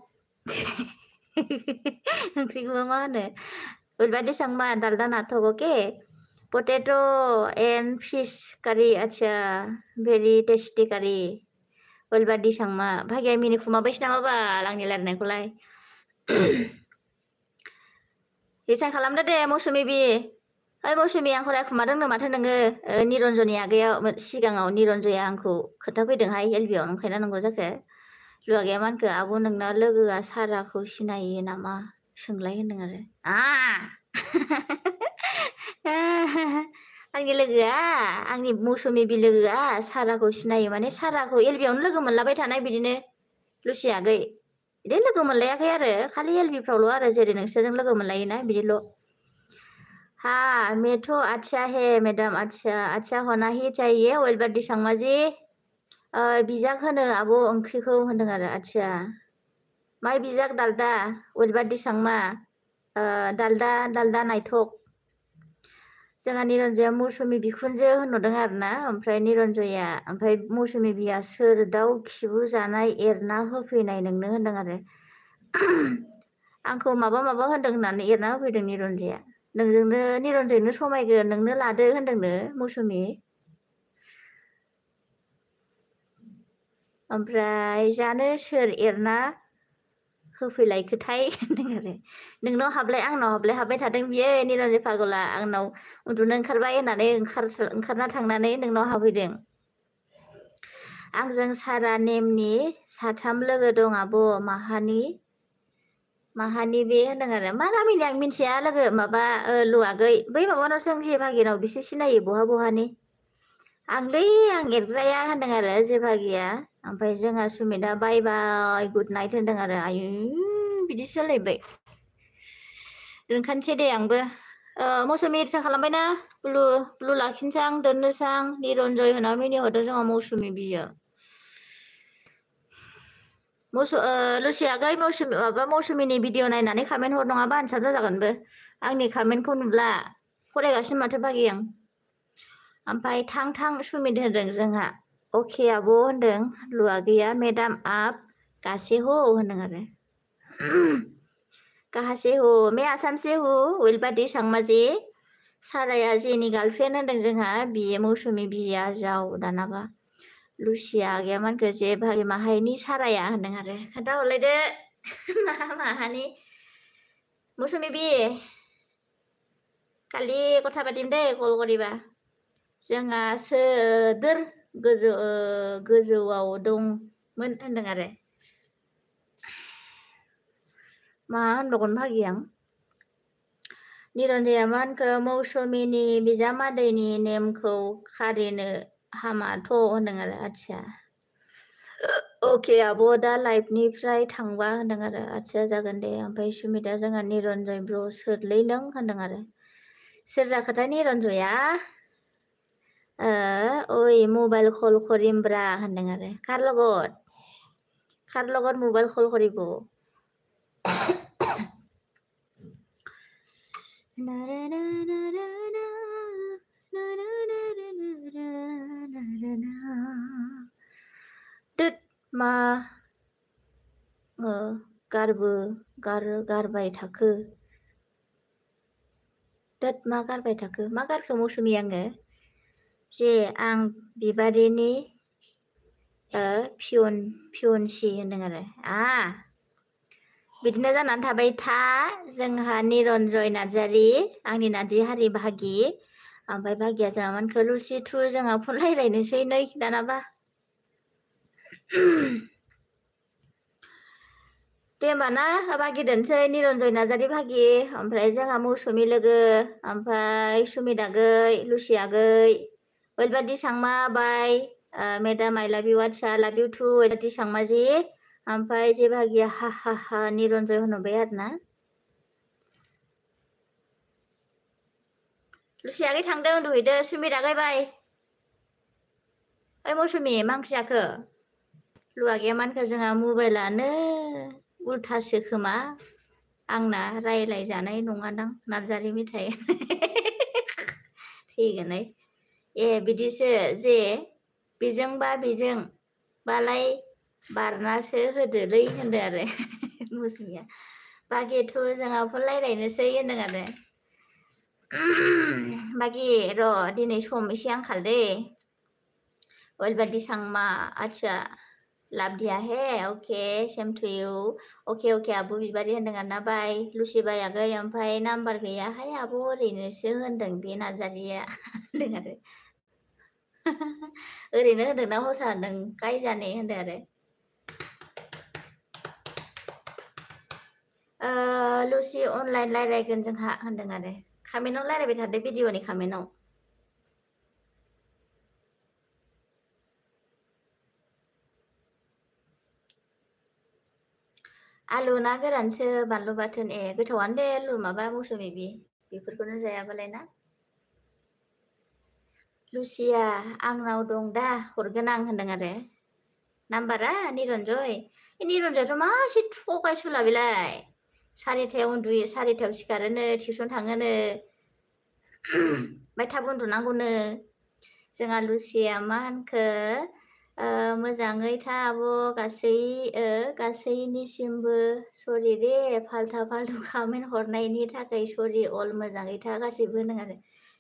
ओंख्रिखौबा मा होनो एलबादि सांमा दालदा नाटक अके पोटेट' एन्ड फिश कारि आच्छा भेरि टेस्टि कारि वेलबादि सांमा भागिया मिनि खुमाबायसो नामा बाल आंनि रायलायनायखौलाय रिटार्न खालामदो दे मौसुमि बि ओइ मौसुमि आंखौ रायखुमादोंनो माथो नोङो निरन्जननि आगैयाव सिगाङाव निरन्जया आंखौ खोन्थाफैदोंहाय एलबियाव नंखायना नंगौ जाखो लुआ गैया मानखो आब' नोंना लोगोआ साराखौ सिनायो नामा सोंलाय होनदों आरो आंनि लोगोआ आंनि मौसुमि बि लोगोआ साराखौ सिनायो माने साराखौ एलबियावनो लोगो मोनलाबाय थानाय बिदिनो लुसि आगै बिदि लोगो मोनलायाखै आरो खालि एलबिफ्रावल' आरो जेरै नोंसोरजों लोगो मोनलायोना बिदिल' हाँ मैं तो अच्छा है मैडम अच्छा होना ही चाहिए वेलबादि सांमा जी बिजाक होनो आब' ओंख्रिखौ होनदों आरो आच्छा माइ बिजाक दालदा वेलबादि सांमा दालदा नायथक जोंहा निरन्जया मौसुमि बिखुनजो होनहरदों आरो ना ओमफ्राय निरन्जया ओमफ्राय मौसुमि बिया सोर दाउ खिबु जानाय एरना होफैनाय नोंनो होनदों आरो आंखौ माबा होनदों होननानै एरना होफैदों निरन्जया नोंजोंनो निरन्जयनो समायगोन नोंनो लादो होनदोंनो मौसुमि ओमफ्राय जानो सोर एरना होफैलायखोथाय होनदों आरो नोंनाव हाबलाय आंनाव हाबबाय थादों बियो निरन्जय पागला आंनाव उन्दुनो ओंखारबाय होननानै ओंखारना थांनानै नोंनाव हाबहैदों आंजों सारा नेमनि 3 लोगो दं आब' माहानि बे होनदों आरो मा गामिनि आं मिन्थिया लोगो माबा लुआगै बै माबानाव सों जे भागिनाव बिसोर सिनायो बहानि आं एरग्राया होनदों आरो जे भागिया ओमफ्राय जोंहा सुमिता बाय बाय गुड नाइट होनदों आरो आयु बिदिसो जालायबाय दोनखानोसै दे आंबो मौसुमि रिटार्न खालामबायना ब्लु लाखिनोसै आं दोननोसै आं निरन्जय होना मिनिहरदों जोंहा मौसुमि बियो लुसि आगै मौसुमिनि भिडिअ नायनानै खामेन्ट हर नङाबा आनसार जाजागोनबो आंनि खामेन्टखौ नुब्ला फरायगासिनो माथो भागि आं ओमफ्राय थां सुमित होनदों जोंहा अके आब' होनदों लुआ गैया मेडाम आप कासे हो होनदों आरो कहाँ से हो मैं आसाम से हूँ उइलबादि सांमाजी साराया जेनि गार्लफ्रेन्ड होनदों जोंहा बियो मौसुमि बिया जाव दानाबा लुसिया आगैयामोनखो जे भागि माहायनि साराया होनदों आरो खोन्थाहरलायदो माहानि मौसुमि बि खालि कथा पातिम दे कल करिबा जोंहा सोदोर गोजौआव दंमोन होनदों आरो मा होनबावगोन भागि आं निरन्जया मा होनखो मौसुमिनि बिजामादैनि नेमखौ खारिनो हामाथ' होनदों आरो आदसा अके आब' दा लाइफनिफ्राय थांबा होनदों आरो आदसा जागोन दे ओमफ्राय सुमिता जोंहा निरन्जय ब्र सोरलै नों होनदों आरो सोर जाखोथाय निरन्जया ओइ मबाइल कल करिमब्रा होनदों आरो खार लगत मबाइल कल करिब दोद मा गारबाय थाखो दोद मा गारबाय थाखो मा गारखो मौसुमि आङो जे आं बिबारिनि फियनसि होनदों आरो बिदिनो जानानै थाबाय था जोंहा निरन्जय नार्जारि आंनि नार्जिहारि भागि ओमफ्राय भागिया जोंहा मानखो लुसि थ्रु जोंहा फन रायलायनोसै नै दानाबा दे होमबा ना भागि दोनसै निरन्जय नार्जारि भागि ओमफ्राय जोंहा मौसुमि लोगो ओमफ्राय सुमित आगै लुसि आगै ओइबादि सांमा बाय मेडाम आइ लाभ इउ आदसा लाभ इउ टु ओइबादि सांमाजि ओमफ्राय जे भागिया हा हा हा निरन्जय होनहरबाय आरो ना लुसि आगै थांदों उन्दुहैदो सुमित आगै बाय ओइ मौसुमि मा ओंख्रि जाखो लुआ गैया मानखो जोंहा मबाइलानो उल्थासो खोमा आंना रायलायजानाय नङादां नार्जारि मेथाइ थैगोनहाय बिदिसो जे बेजोंबा बेजों बालाय बारनासो होदोलै होनदों आरो मौसुमिया बागिथ' जोंहा फन रायलायनोसै होनदों आरो बागि र' दिनै सम एसे आंखाल दे ओइबादि सांमा आदसा लाभ दिया है ओके सेम टु इउ अके आब' बिबारि होनदों आरोना बाय लुसि बाय आगै ओमफ्राय नाम्बार गैयाहाय आब' ओरैनोसो होनदों बे नार्जारिया होनदों आरो ओरैनो होनदों ना हसा होनदों गाय जाने होनदों आरो लुसि अनलाइन रायलायगोन जोंहा होनदों आरो कामेन्टआव रायलायबाय थादो भिडिअनि कामेन्टआव आलु ना गोरानसो बानलु बाथोन गोथावानो दे आलु माबा मौसुमि बेफोरखौनो जायाबालाय ना लुसिया आंनाव दं दा हरगोन आं होनदों आरो नाम्बारा निरन्जयाथ' मासे थगायसुला बेलाय 4टायाव उन्दुयो 4टायाव सिखारोनो टिउसन थाङोनो ओमफ्राय थाब उन्दुनांगौनो जोंहा लुसिया मा होनखो मोजाङै था आब' गासैनिसिमबो सरि दे फाल्था फाल्थु कमेन्ट हरनायनि थाखाय सरि अल मोजाङै था गासैबो होनदों आरो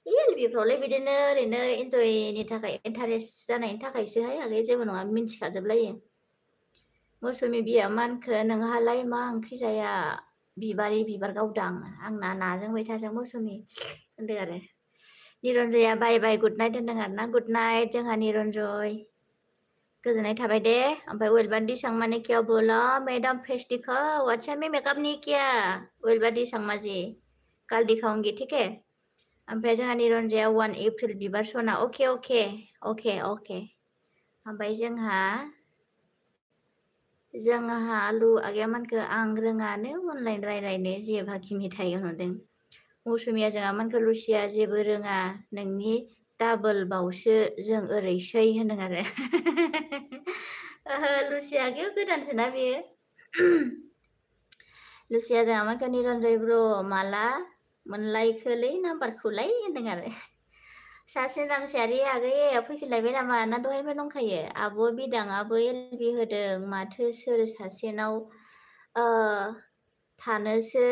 एलबिफ्रावलाय बिदिनो ओरैनो इन्जयनि थाखाय इन्टारेस्ट जानायनि थाखायसोहाय आगै जेबो नङा मिन्थिखाजोबलायो मौसुमि बिया मानखो नोंहालाय मा ओंख्रि जाया बिबारि बिबार गावदां आंना नाजों मैथाजों मौसुमि होनदों आरो निरन्जया बाय बाय गुड नाइट होनदों आरो ना गुड नाइट जोंहा निरन्जय गोजोननाय थाबाय दे ओमफ्राय वेलबादि सांमाने क्या बोला मैडम फेस दिखाओ अच्छा मैं मेकअप नहीं किया वेलबादि सांमाजी कल दिखाऊंगी ठीक है ओमफ्राय जोंहा निरन्जया 1 एप्रिल बिबार सना अके ओमफ्राय जोंहा आलु आगैयामोनखो आं रोङानो अनलाइन रायलायनो जे भाखि मेथाइ होनहरदों मौसुमिया जोंहा मानखो लुसिया जेबो रोङा नोंनि डाबल बावसो जों ओरैसै होनदों आरो लुसिया आगैयाव गोदानसोना बेयो लुसिया जोंहा मानखो निरन्जय ब्र माला मोनलायखोलै नाम्बारखौलाय होनदों आरो सासे रांसियारि आगै फैफिनलायबाय नामा ना दहायनिफ्राय दंखायो? आब' बिदाङाबो एलबि होदों माथो सोर सासेनाव थानोसो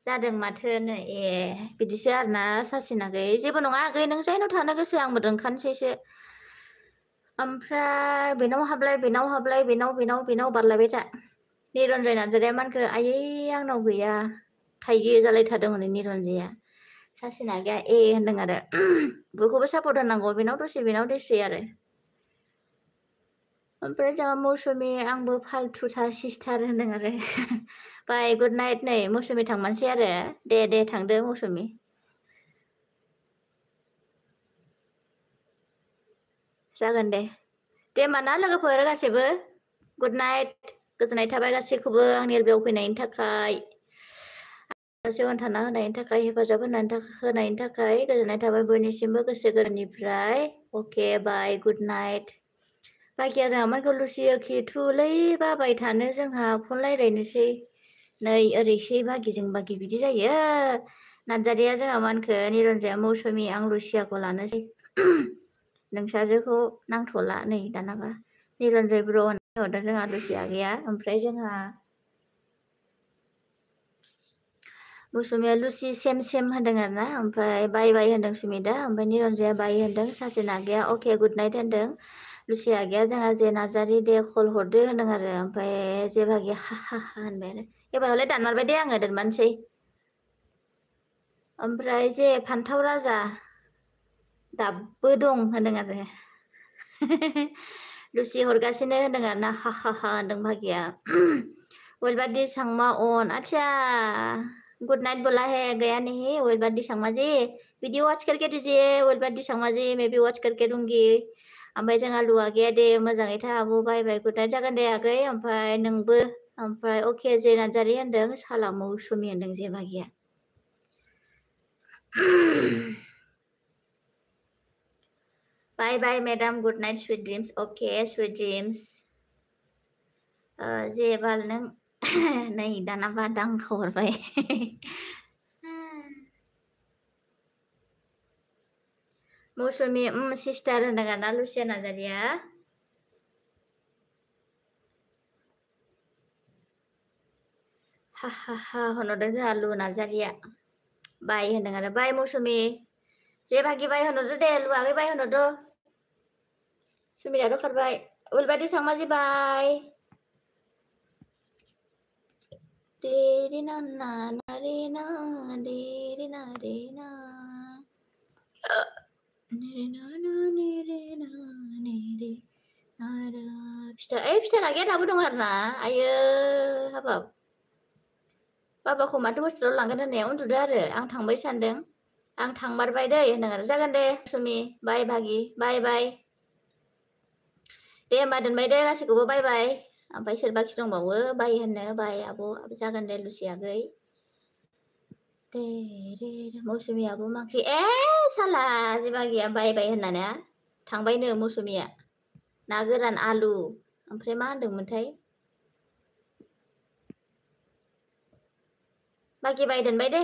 जादों माथोनो ए बिदिसो आरोना सासेना आगै जेबो नङा आगै नों जायनाव थानो गोसो आंबो दोनखानोसैसो ओमफ्राय बेनाव हाबलाय बेनाव बारलायबाय था निरन्जय नार्जारिया मानखो आयै आंनाव गैया थाइगे जालायथारदों हनै निरन्जया सासेना गैया ए होनदों आरो बयखौबो सापर्ट होनांगौ बेनाव दसे आरो ओमफ्राय जोंहा मौसुमि आंबो फाल्थुथार सिस्टार होनदों आरो बाय गुड नाइट नै मौसुमि थांमारसै आरो दे थांदो मौसुमि जागोन दे होमबा ना लोगोफोर गासैबो गुड नाइट गोजोननाय थाबाय गासैखौबो आंनि एलबियाव फैनायनि थाखाय गासै अनथाना होनायनि थाखाय हेफाजाब होनायनि थाखाय गोजोननाय थाबाय बयनिसिमबो गोसो गोरबोनिफ्राय अके बाय गुड नाइट बाखिया जोंहा मानखौ लुसियो खिथुलै बाबाय थानो जोंहा फन रायलायनोसै नै ओरैसै बागिजों बागि बिदि जायो नार्जारिया जोंहा मानखो निरन्जया मौसुमि आं लुसियाखौ लानोसै नोंसाजोखौ नांथ'ला नै दानाबा निरन्जय ब्र होननानै हरदों जोंहा लुसिया गैया ओमफ्राय जोंहा मौसुमिया लुसि सेम होनदों आरो ना ओमफ्राय बाय होनदों सुमिदा ओमफ्राय निरन्जया बाय होनदों सासे नागिया अके गुड नाइट होनदों लुसि आगैया जोंहा जे नार्जारि दे कल हरदो होनदों आरो ओमफ्राय जे भागिया हा होनबाय आरो एबारावलाय दानमारबाय दे आङो दोनमारनोसै ओमफ्राय जे फान्थाव राजा दाबो दं होनदों आरो लुसि हरगासिनो होनदों आरो ना हा होनदों भागिया वेलबादि सांमा अन अच्छा गुड नाइट बोला है गया नहीं वेलबादि सांमा जी वीडियो वॉच करके दीजिए वेलबादि सांमा जी मैं भी वॉच करके दूंगी ओमफ्राय जोंहा लुआ गैया दे मोजाङै था आब' बाय गुड नाइट जागोन दे आगै ओमफ्राय नोंबो ओमफ्राय अके जे नार्जारि होनदों साला मौसुमि होनदों जे भागिया bye madam good night sweet dreams okay sweet dreams जे बाल नों नै दानाबा दांखा हरबाय मौसुमि सिस्टार होनदों आरोना लुसिया नार्जारिया हा होनहरदों जोंहा लु नार्जारिया बाय होनदों आरो बाय मौसुमि जे भागि बाय होनहरदो दे लुआगै बाय होनहरदो सुमियाथ' खारबाय उलबादि सांमाजि बाय देरे ना ना रे ना देरे ना रे ना फिथा आगैया दाबो दं आरो ना आयो हाबाब बाबाखौ माथो हस्पिटालाव लांगोन होननाया उन्दुदो आरो आं थांबाय सानदों आं थांमारबाय दै होनदों आरो जागोन दे सुमि बाय भागि बाय दे होमबा दोनबाय दे गासैखौबो बाय ओमफ्राय सोर बाखि दंबावो बाय होननो बाय आब' जागोन दे लुसि आगै दे मौसुमियाबो मा ओंख्रि ए साला जे भागिया बाय होननानै थांबायनो मौसुमिया ना गोरान आलु ओमफ्राय मा होनदोंमोनथाय बाखि बाय दोनबाय दे